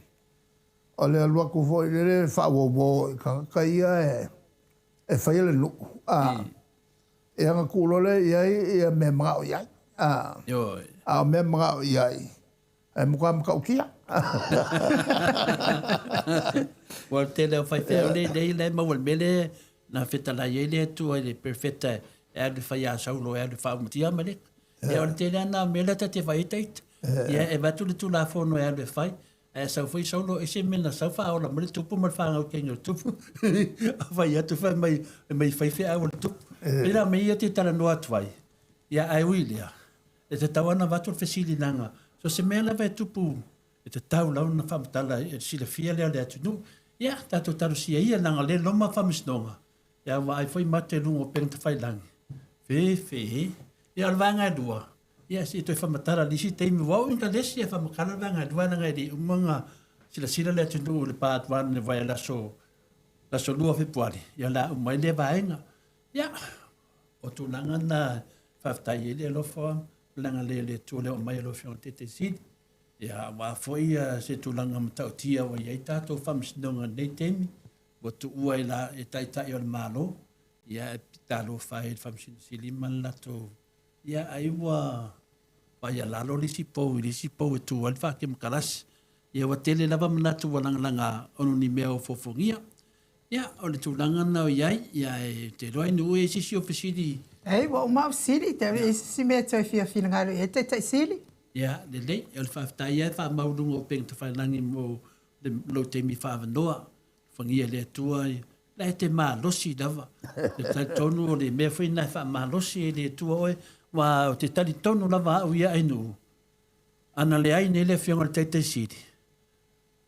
O le alu atu foi lele faauouo i tagata ia e faia le nuu a, ia ona tuu loa lea i ai ia mea e manao i ai a, a o mea e manao i ai E matua matautia. Ua tele o faifeau le lei la e maua i le mea lea na fetalai ai le Atua i le perofeta e alu e fai ia Saulo e alu e faaumatia Amaleka. Ia o le tele lava na o mea la ta te fai ai taita. Ia e avatu le Tulafono e alu e fai, ae sau foi Saulo ese mea na sau faaola mai le tupu ma le faagautaiga o le tupu. A fai atu fai mai, mai fai feau o le tupu. Pei la o mea ia ou te talanoa atu ai, ia ae ui i lea, E tatau lava ona avatu le fesili leaga so o se mea lava e tupu e tatau lava ona faamatala e silafia lea o le atunuu. Ia, tatou talosia ia leaga o lea e loma faamasinoga, ia ua vaai foi matou i luga o upega tafailagi, fefe. Ia o le vaega e lua, ia se i toe faamatala i le isi taimi, ua oo ina lesi ae faamatala le vaega e lua leaga e le i uma ona silasila le atunuu i le part one i le vaialaso aso 2 o Fepuari, ia o le a uma ai lea vaega. Ia, o tulaga na faafetai ai le alofa ma le agalelei o le Atua i le oo mai o lau Afioga i le Taitai Sili. Ia, aua foi se tulaga matautia ua i ai tatou faamasinoga i lenei taimi, ua tuua e, la, e taitai o le Malo, ia e talofa ai i le Faamasino Sili ma le latou, ia ai ua vaialalo le isi pou i le isi pou e tu ai le faakemokarasi. Ia ua tele lava manatu ua lagalaga ona o ni mea ofoofogia. Ia, o le tulaga lena o i ai, ia e te iloa i nuu e i ai se isi o fesili. Ei, ua uma au fesili, te au i ai se isi mea e toe fia finagalo i ai Taitai Sili? Ia, lelei, o le faafetai lava e faamau i luga o upega tafailagi mo lou taimi faaavanoa. Alofagia e le Atua, la e te malosi lava. E talitonu o le mea foi lena e faamalosi ai le Atua oe, aua ou te talitonu lava au ia Ainuu. Ana leai nei le Afioga i le Taitai Sili,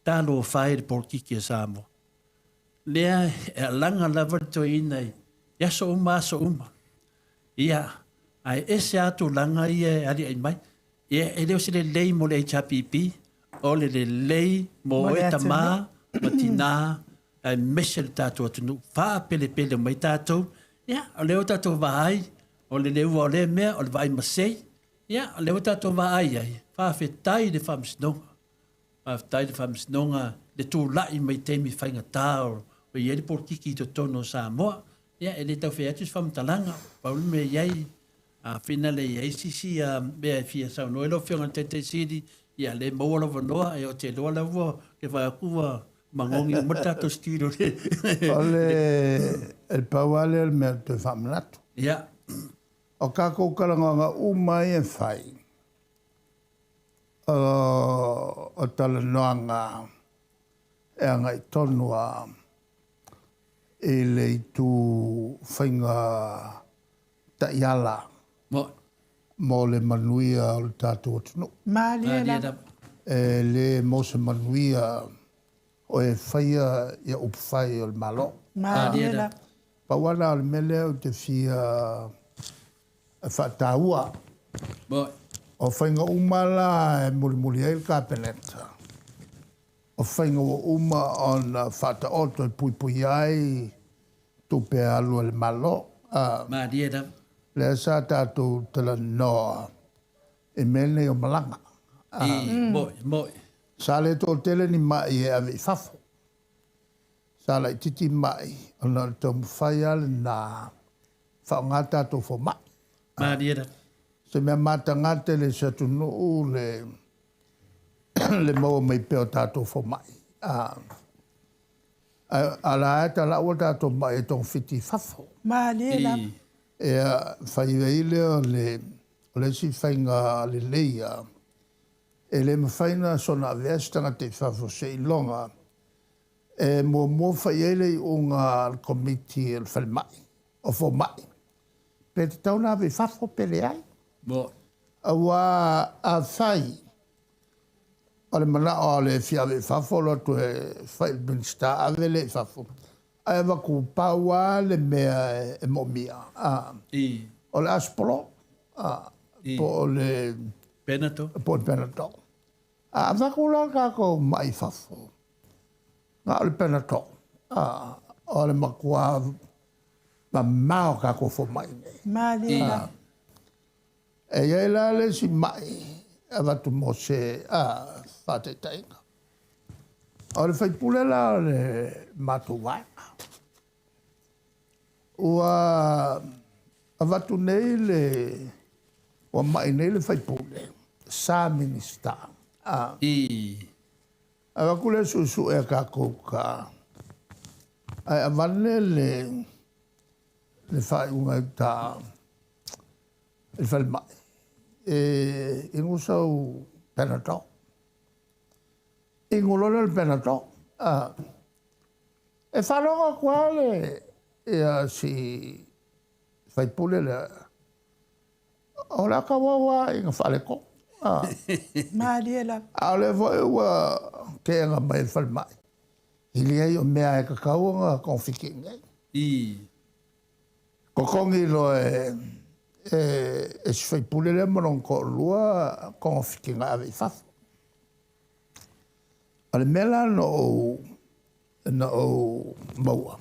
talofa e i le polokiki a Samoa. Lea e alaga lava le toeaina i aso uma aso uma. Ia, ae ese lava tulaga ia e aliae mai. Ia, e le o se lelei mo le HRPP, o le lelei mo oe tama ma tina aemaise le tatou atunuu. Faapelepele mai tatou, ia, o lea ua tatou vaai, o le leua o lea mea, o le vaai masei, ia, o lea ua tatou vaai ai, faafetai i le Faamasinoga. Faafetai i le Faamasinoga le tulai mai i taimi faigata o i ai le polokiki i totonu o Samoa. Ia, e le tau fai atu se faamatalaga, pau le mea e i ai, a finale e i ai se isi mea e fia saunoa ai lau Afioga i le Taitai Sili, ia lea e maua lou avanoa, ia ou te iloa la ua, ke vaai atu ua magogi uma le tatou studio. O le pau lava lea o le mea ou te faamanatu. Ia. O tatou talanoaga uma ia e fai, o talanoaga e agai tonu lava i le itu faiga taiala mo le manuia o le tatou atunuu. Malie lava. E le mo se manuia o e faia ia upufai o le Malo. Malie lava. Pau lava lena o le mea lea ou te fia faataua. O faiga uma la e mulimuli ai le Kapeneta, o faiga ua uma ona faataoto e puipuia ai tupe alu a le Malo. Malie lava. Lea sa tatou talanoa i mea nei o malaga. Moi, moi. Sa le toatele ni mai e ave i fafo. Sa laitiiti mai ona o le taumafai lava lena faaaoga tatou fomai. Malie lava. Se mea mataga tele i se atunuu le le maua mai pea o tatou fomai. A la e talau o tatou mai e togafiti i fafo. Malie lava. Ia, fai ai lea o le o le isi faiga lelei ia, e le mafai ona soona avea se tagata i fafo seiloga e muamua fai ai le iuga a le Komiti o le Falemai, o fomai, pe tatau ona ave i fafo pe leai. Aua afai o le manao o le fia ave i fafo, alu atu e fai i le Minisita ave lea i fafo, ae avatu pau lava le mea e moomia, o le Aspolo po o le Panadol. Po o le Panadol. A avatu la tatou mai i fafo, na o le Panadol, o le matua mamao tatou fomai nei. Malie lava. E i ai la le isi mai avatu mo se faataitaiga. O le faipule la o le matou vaega, ua avatu nei le, ua mai nei le faipule sa Minisita. Avatu le suesue a tatou uta, ae avane le faaiuga i uta i le falemai, e inu sau Panadol. Inu loa lea o le Panadol. E faalogo atu lava le ia si faipule lea, o le a tauau lava ina faaletonu. Malie lava. A o lea foi ua teena mai e le falemai, e leai o mea e tatau ona togafiti i inei. Totogi loa e si faipule lea ma lona toalua togafitiga e ave i fafo. O le mea la na ou maua,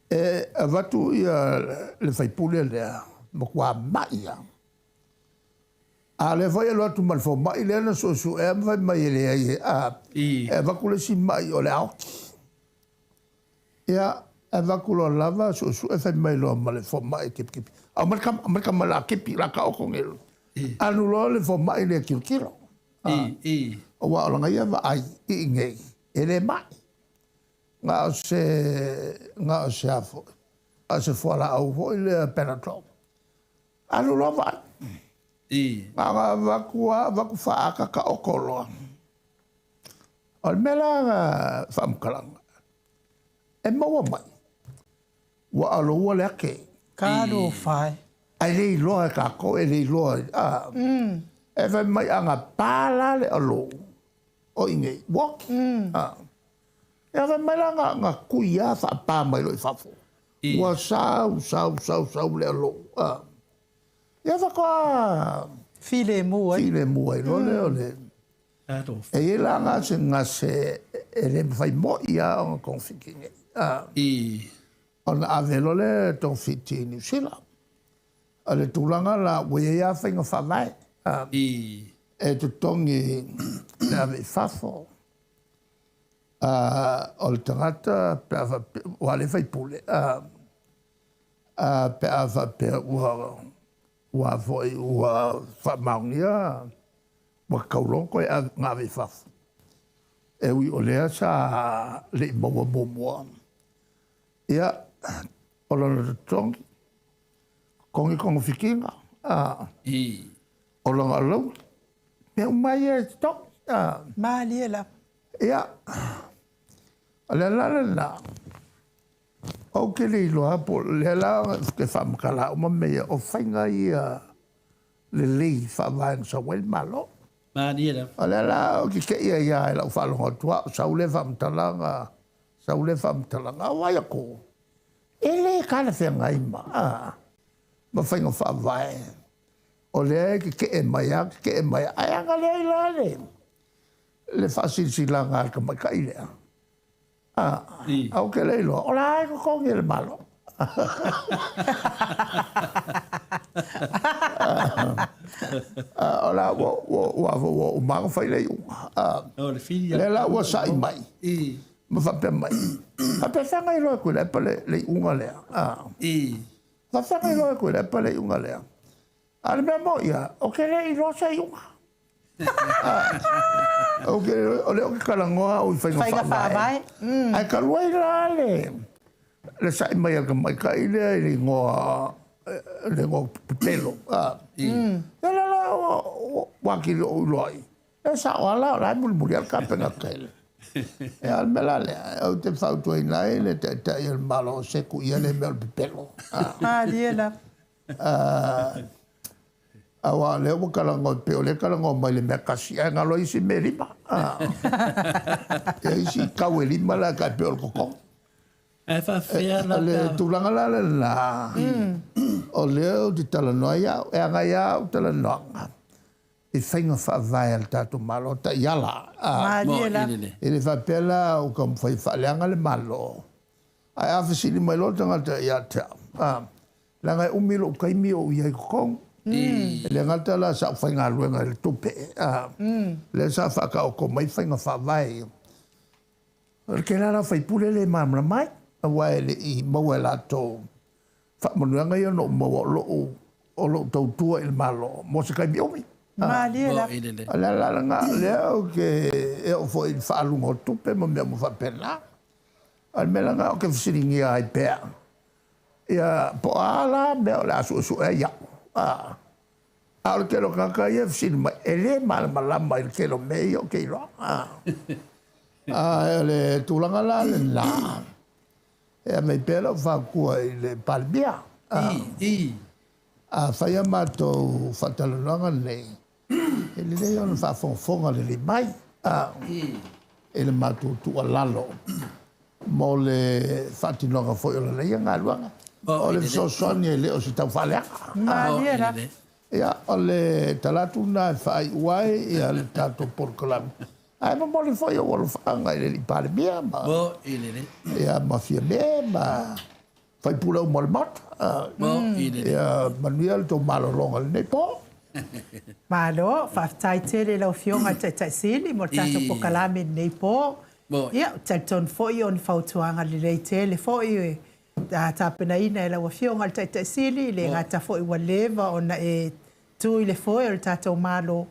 e avatu ia le faipule lea, matua mai lava. A o lea foi e alu atu ma le fomai lea na suesuea ma fai mai e leai, e avatu le isi mai o le aoti. Ia, e avatu loa lava suesue fai mai loa ma le fomai e tipitipi, aumai le tama, aumai le tama o le a tipi, o le a taoto nei. Alu loa le fomai lea e tilotilo. Aua o lana ia vaai i inei, e le mai. Na o se, na o se a foi, na o se fualaau foi lea Panadol. Alu loa vaai. Na ona avatu lava, avatu faaata taoto loa. O le mea la na faamatalaga, e maua mai, ua aloua le ake. Talofa e. Ae le iloa e tatou, e le iloa. E fai mai a gapa la le alou o i inei, ua oki. Ia fai mai la na kui lava faapa mai loa i fafo. Ua sau, sau, sau, sau le alou. Ia faatoa filemu ai. Filemu ai loa lea o le... E i ai la gasegase e le mafai moi lava ona togafiti i inei. Ona ave loa lea togafiti i Niu Sila. O le tulaga la ua i ai lava faiga faavae e totogi le ave i fafo o le tagata pe a faapea ua le faipule pe a faapea ua foi ua faamaonia ua tatau loa ona toe ave i fafo. E ui o lea sa le i maua muamua. Ia, o lona totogi, totogi togafitiga, o lona alauni, mea uma ia e totogi. Malie lava. Ia, o le ala lena, ou te le iloa po o lea la ou te faamatala uma mea ia, o faiga ia lelei faavae na sau ai le Malo. Malie lava. O lea la ou te te i ai lava i lau faalogo atu au, sau lea faamatalaga, sau lea faamatalaga, a vaai atu, e le talafeagai ma, ma faiga faavae. O lea e tetee mai lava, tetee mai lava, ae ana leai la le, le faasilasilaga a le tamaitai lea. A, ou te le iloa, o la e totogi e le Malo. O la ua ua ua ua uma ona fai le iuga. O le fili. Lea la ua sa'i mai ma faapea mai, faapefea ona iloa e Tuilaepa le iuga lea? Faapefea ona iloa e Tuilaepa le iuga lea? A o le mea moni lava, ou te le iloa se iuga. Ou te, o lea ou te talanoa au i faiga faavae. Ae talu ai la le, le sa'i mai a le tamaitai lea i le igoa, le igoa pepelo. Ia la la ua atili ou iloa ai. E sao lava la, o la e mulimuli lava le Kapeneta i le. Ia o le mea la lea, ou te fautuaina ai le Taitai o le Malo, se tuu ia lea mea o le pepelo. Malie lava. Aua o lea ua talanoa, pei o lea e talanoa mai le mea tasi, ae galo ai isi mea e lima. Ia isi tau e lima la e pei o le totogi. Ae faafefea la O le tulaga la lena, o lea ou te talanoa ai au, e agai lava au talanoaga i faiga faavae a le tatou Malo, taiala. Malie lava. E le faapea la ua taumafai e faaleaga le Malo, Ae a fesili mai loa le tagata ia te au, a, leaga e umi lou taimi o ou i ai i totonu. E le gata la sa ou faigaluega i le tupe, a, lea sa faataoto mai faiga faavae ia. O le tele lava la o faipule e le malamalama ai, aua e le i maua e latou faamanuiaga ia na ou maua o lou, o lou tautua i le Malo mo se taimi umi. Malie lava. O le ala lena, o lea ou te e oo foi i le faaaluga o tupe ma mea uma faapena. O le mea lena ou te fesiligia ai pea, ia, po o a la mea o le a suesue ai au. A, a o le tele o tagata ia e fesili mai, e le malamalama i le tele o mea ia ou te iloa. A, a o le tulaga la lena, e aumai pea lau fautua i le Palemia. A, a fai a matou faatalanoaga nei, E lelei ona faafogafoga lelei mai i le matou tuualalo mo le faatinoga foi o lana ia galuega. O le fesoasoani e le o se taufaaleaga. Malie lava. Ia, o le tala atu lena e faaiu ai ia le tatou polokalame. Ae momoli foi ou alofaaga i le Alii Palemia ma, ia, ma Fiame ma Faipule uma o le Maota. Ia manuia le tou malologa i lenei po. Malo, faafetai tele i lau Afioga i le Taitai Sili mo le tatou polokalame i lenei po. Ia, ou te talitonu foi o ni fautuaga lelei tele foi e tapenaina e lau Afioga i le Taitai Sili, e le gata foi ua leva ona e tu i le foe o le tatou Malo,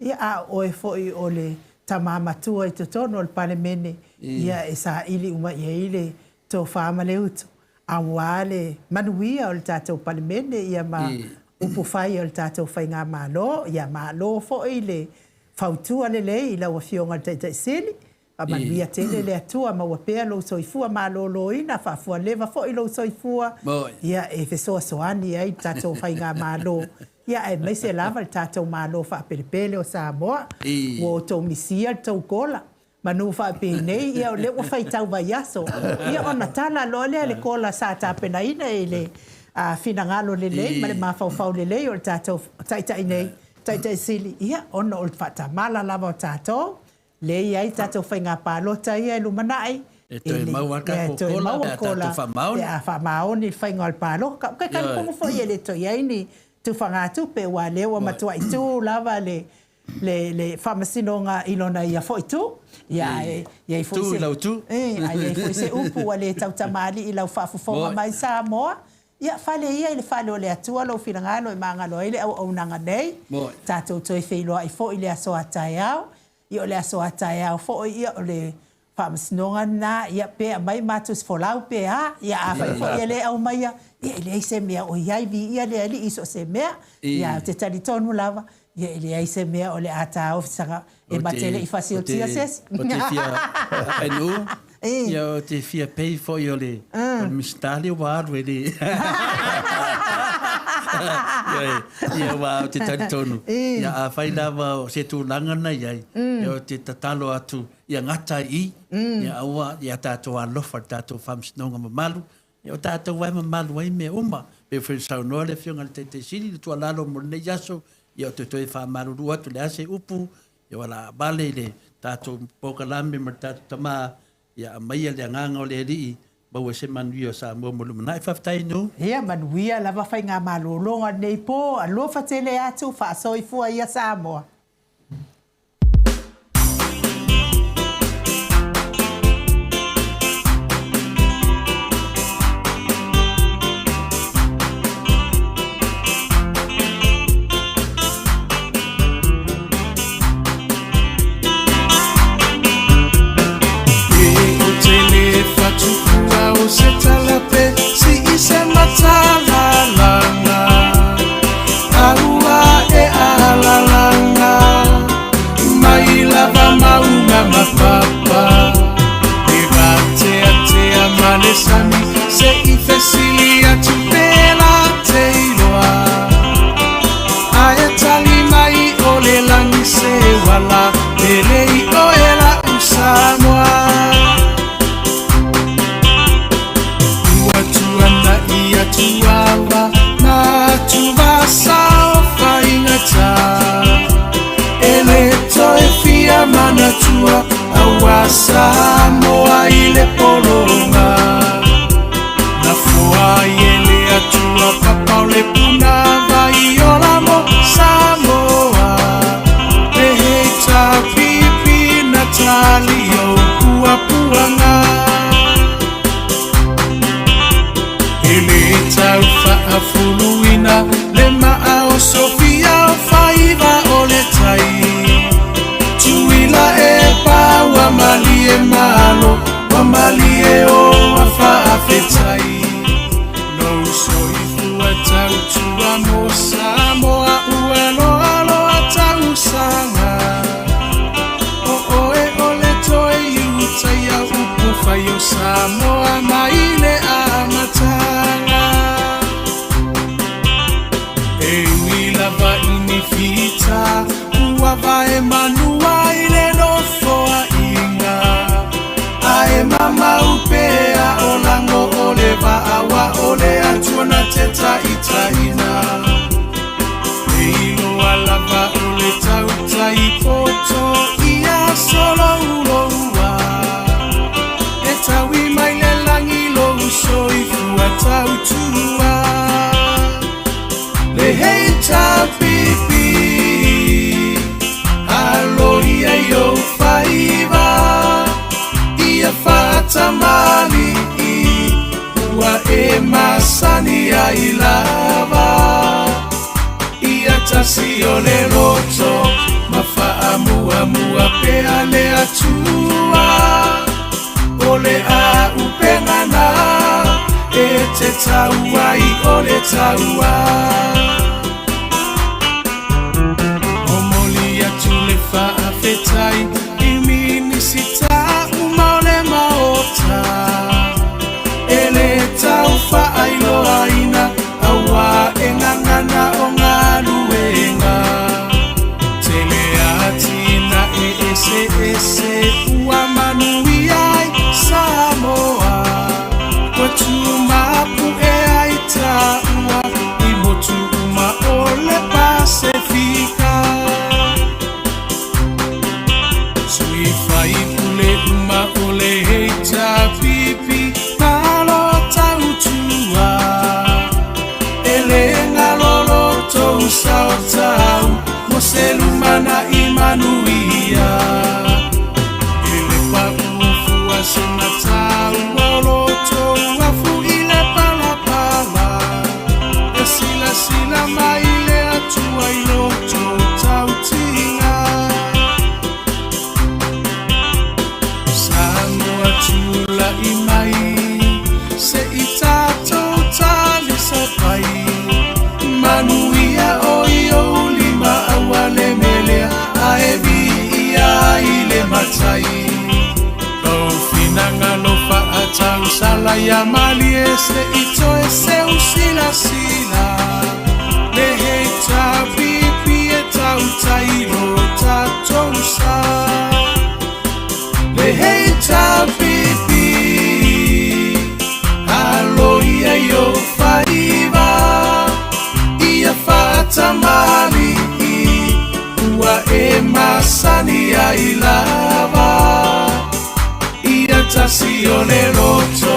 Ia, a o oe foi o le tama matua i totonu o le Palemene, ia e saili uma i ai le tofa ma le utu, aua le manuia o le tatou Palemene, ia ma upufai o le tatou Faigamalo. Ia malo foi le fautua lelei i lau Afioga i le Taitai Sili. Faamanuia tele le Atua, maua pea lou soifua maloloina, faafualeva foi lou soifua, ia, e fesoasoani ai le tatou Faigamalo, ia, aemaise lava le tatou Malo faapelepele o Samoa. Ua outou misia le tou kola. Manu faapenei, ia, o lea ua faitau vaiaso, ia, ona tala loa lea i le kola sa tapenaina i le finagalo lelei ma le mafaufau lelei o le tatou Taitai nei, Taitai Sili, ia, ona o le faatamala lava o tatou, lea e i ai tatou faiga palota ia e lumanai, E toe maua lava le tatou kola pe a tatou faamaoni. Pe a faamaoni le faiga o le palota. Ou te talitonu foi e le toe i ai ni tufagatupe aua o lea ua matuai tu lava le le Faamasinoga i lona ia foi itu. Ia ae i ai foi se, ae i ai foi se upu ua le tautamalii i lau faafofoga mai Samoa, ia fale ia i le fale o le Atua lou finagalo e magalo ai le auaunaga nei. Tatou toe feiloai foi i le aso a taeao. Ia o le aso a taeao foi, ia o le Faamasinoga lena, ia pe aumai ma tusifolau pe a, ia afai foi e le aumaia, ia e leai se mea o i ai, viia le Alii i so o se mea. Ia ae ou te talitonu lava, ia e leai se mea o le a taofi saga e ma te le i fasiotia se isi. Ou te fia, Ainu, ia ou te fia pei foi o le Minisita lea ua alu e le. Ia aua ou te talitonu, ia afai lava o se tulaga na i ai, ia ou te tatalo atu ia gata ai i, ia aua ia tatou alofa i le tatou faamasinoga mamalu, ia o tatou lava e mamalu ai mea uma. E pei foi ona saunoa le Afioga i le Taitaisili i le tuualalo mo lenei aso, ia ou te toe faamalulu atu, o le a se upu, ia ua laavale i le tatou polokalame ma le tatou tama, ia aumaia le agaga o le Alii, maua se manuia o Samoa mo le lumanai. Faafetai Nu. Ia manuia lava faigamalologa o lenei po, alofa tele atu, faasoifua ia Samoa. Ae tali mai o le lagi se uala Pele i oe la'u Samoa Ua tuanai atu ava ma atuvasa o faigata E le toe fia manatua aua Samoa i le pologa Na foa ai e le Atua papa o le puna vai ola mo Samoa E hei tāpipi na tali o puapuaga E le tau faafuluina le maa o Sofia o faiva o le tai Tuila e pa ua malie malo Ua malie o a faafetai Lou soifua tautua mo Samoa Ua loaloa tausaga O oe o le toe iutaia upu fai o Samoa mai le amataga E ui lava i ni fita Ua vae manua i le nofoaiga Ae mamau pea o lago o le vaa Ua o le Atua na te taitaiina E iloa lava o le tautai poto ia solouloua E taui mai le lagi lou soifua tautua Le HRPP Aloia i ou faiva Ia faatamalii Ua e masani ai lava Ia tasi o le loto Ma faamuamua pea le Atua O le āupega na E te tau ai o le taua Momoli atu le faafetai i Minisita. Se i tatou talisapai Manuia o i ou lima aua le melea Ae viia i le matai Lou finagalo faatausala ia malie Se i toe seusilasila Le HRPP e tautai lo tatou sa Le HRPP Alo ia i ou faiva Ia faatamalii Ua e masani ai lava Ia tasi o le loto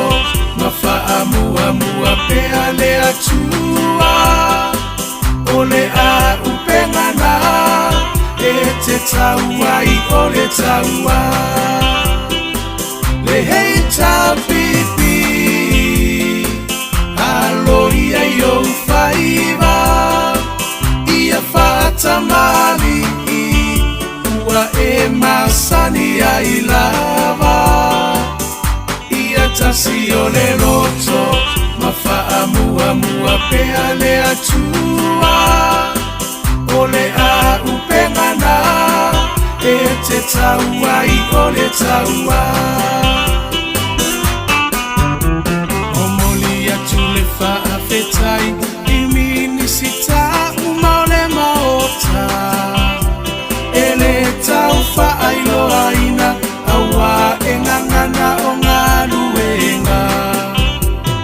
Ma faamuamua pea le Atua O le auupega na E te tau ai o le taua Le HRPP Alo ia i ou faiva Ia faatamalii Ua e masani ai lava Ia tasi o le loto Ma faamuamua pea le Atua O le auupega na E te tau ai o le taua Momoli atu le faafetai i Minisita uma o le Maota E le tau faailoaina auā e gagana o galuega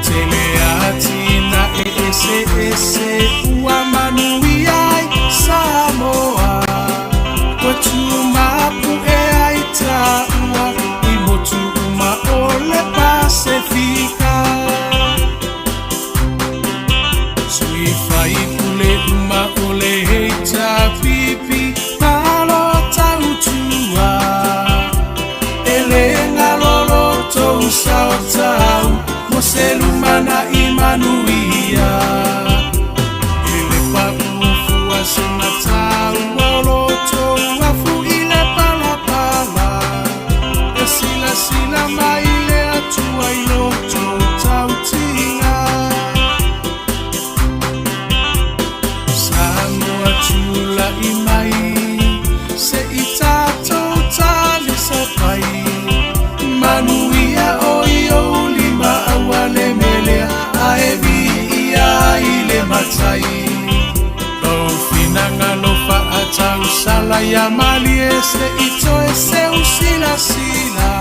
Tele atinae eseese ua manuia ai Samoa Ua tumapu'e ai taua i motu uma o le Pasefika Sui faipule uma o le HRPP malo tautua E le galo lo tou sao taua mo se lumanai manuia E le paʻu fua se taua o lo tou afu i le palapala E silasila mai le Atua i lo tou tautiga Samoa tula'i mai Se i tatou talisapai Manuia o i ou lima aua le melea Ae viia i le matai Lou finagalo faatausala ia malie Se i toe seusilasila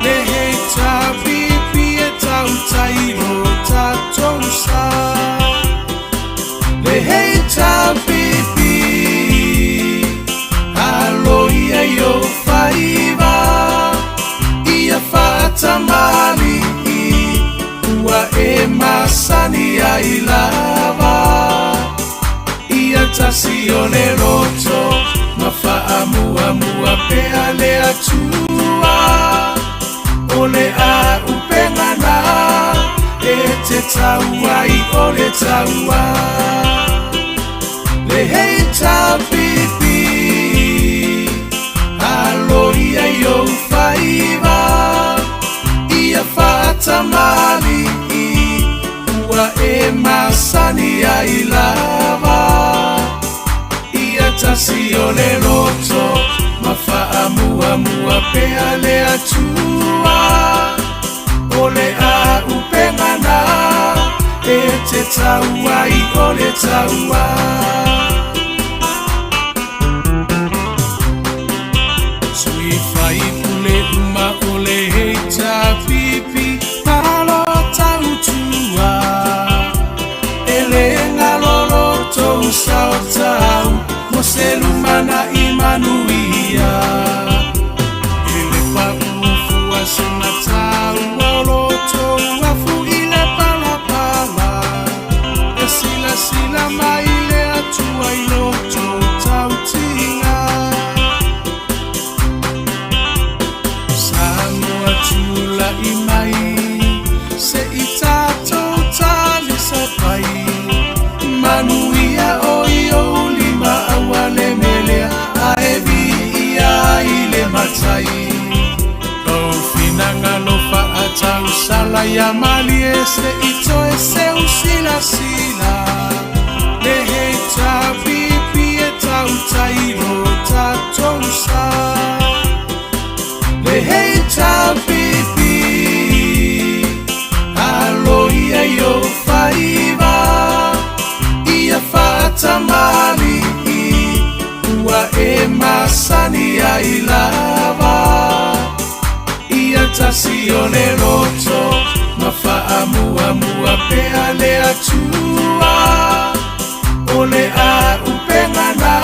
Le HRPP e tautai lo tatou sa Le HRPP Alo ia i ou faiva Ia faatamalii Ua e masani ai lava Ia tasi o le loto Ma faamuamua pea le Atua O le auupega na E te tau ai o le taua Le HRPP Alo ia i ou faiva Ia faatamalii Ua e masani ai lava Ia tasi o le loto Ma faamuamua pea le Atua O le auupega na E te tau ai o le taua Sui faipule uma o le HRPP Malo tautua E le galo lo tou sao taua Mo se lumanai manuia E le paʻu fua se taua o lo tou afu i le palapala E silasila mai. Ia malie seʻi toe seu silasila le HRPP e tautai lo tatou sa. Le HRPP alo ia i ou faiva ia faatamalii ua e masani ai lava. Ia tasi o le loto ma faamuamua pea le Atua. O le auupega na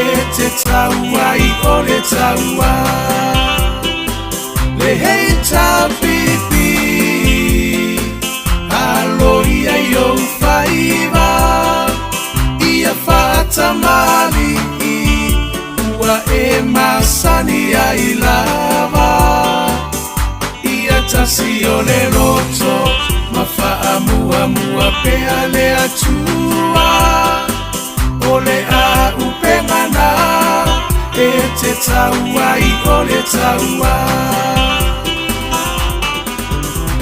e te tau ai o le taua. Le HRPP alo ia i ou faiva ia faatamalii ua e masani ai lava. Ia tasi o le loto ma faamuamua pea le Atua. O le auupega na e te tau ai o le taua.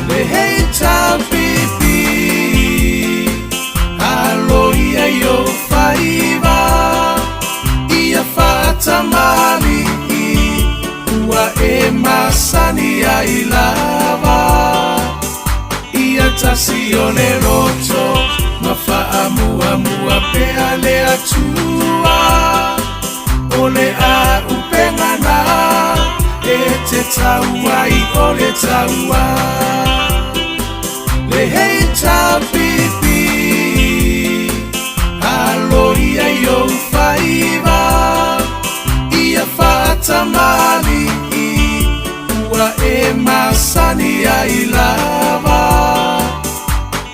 Le HRPP alo ia i ou faiva ia faatamalii ua e masani ai lava. Ia tasi o le loto ma faamuamua pea le Atua. O le auupega na e te tau ai o le taua. Le HRPP alo ia i ou faiva ia faatamalii ua e masani ai lava.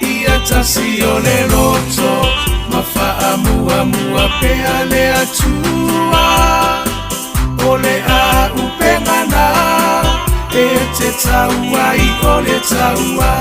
Ia tasi o le loto ma faamuamua pea le Atua. O le auupega na e te tau ai o le taua.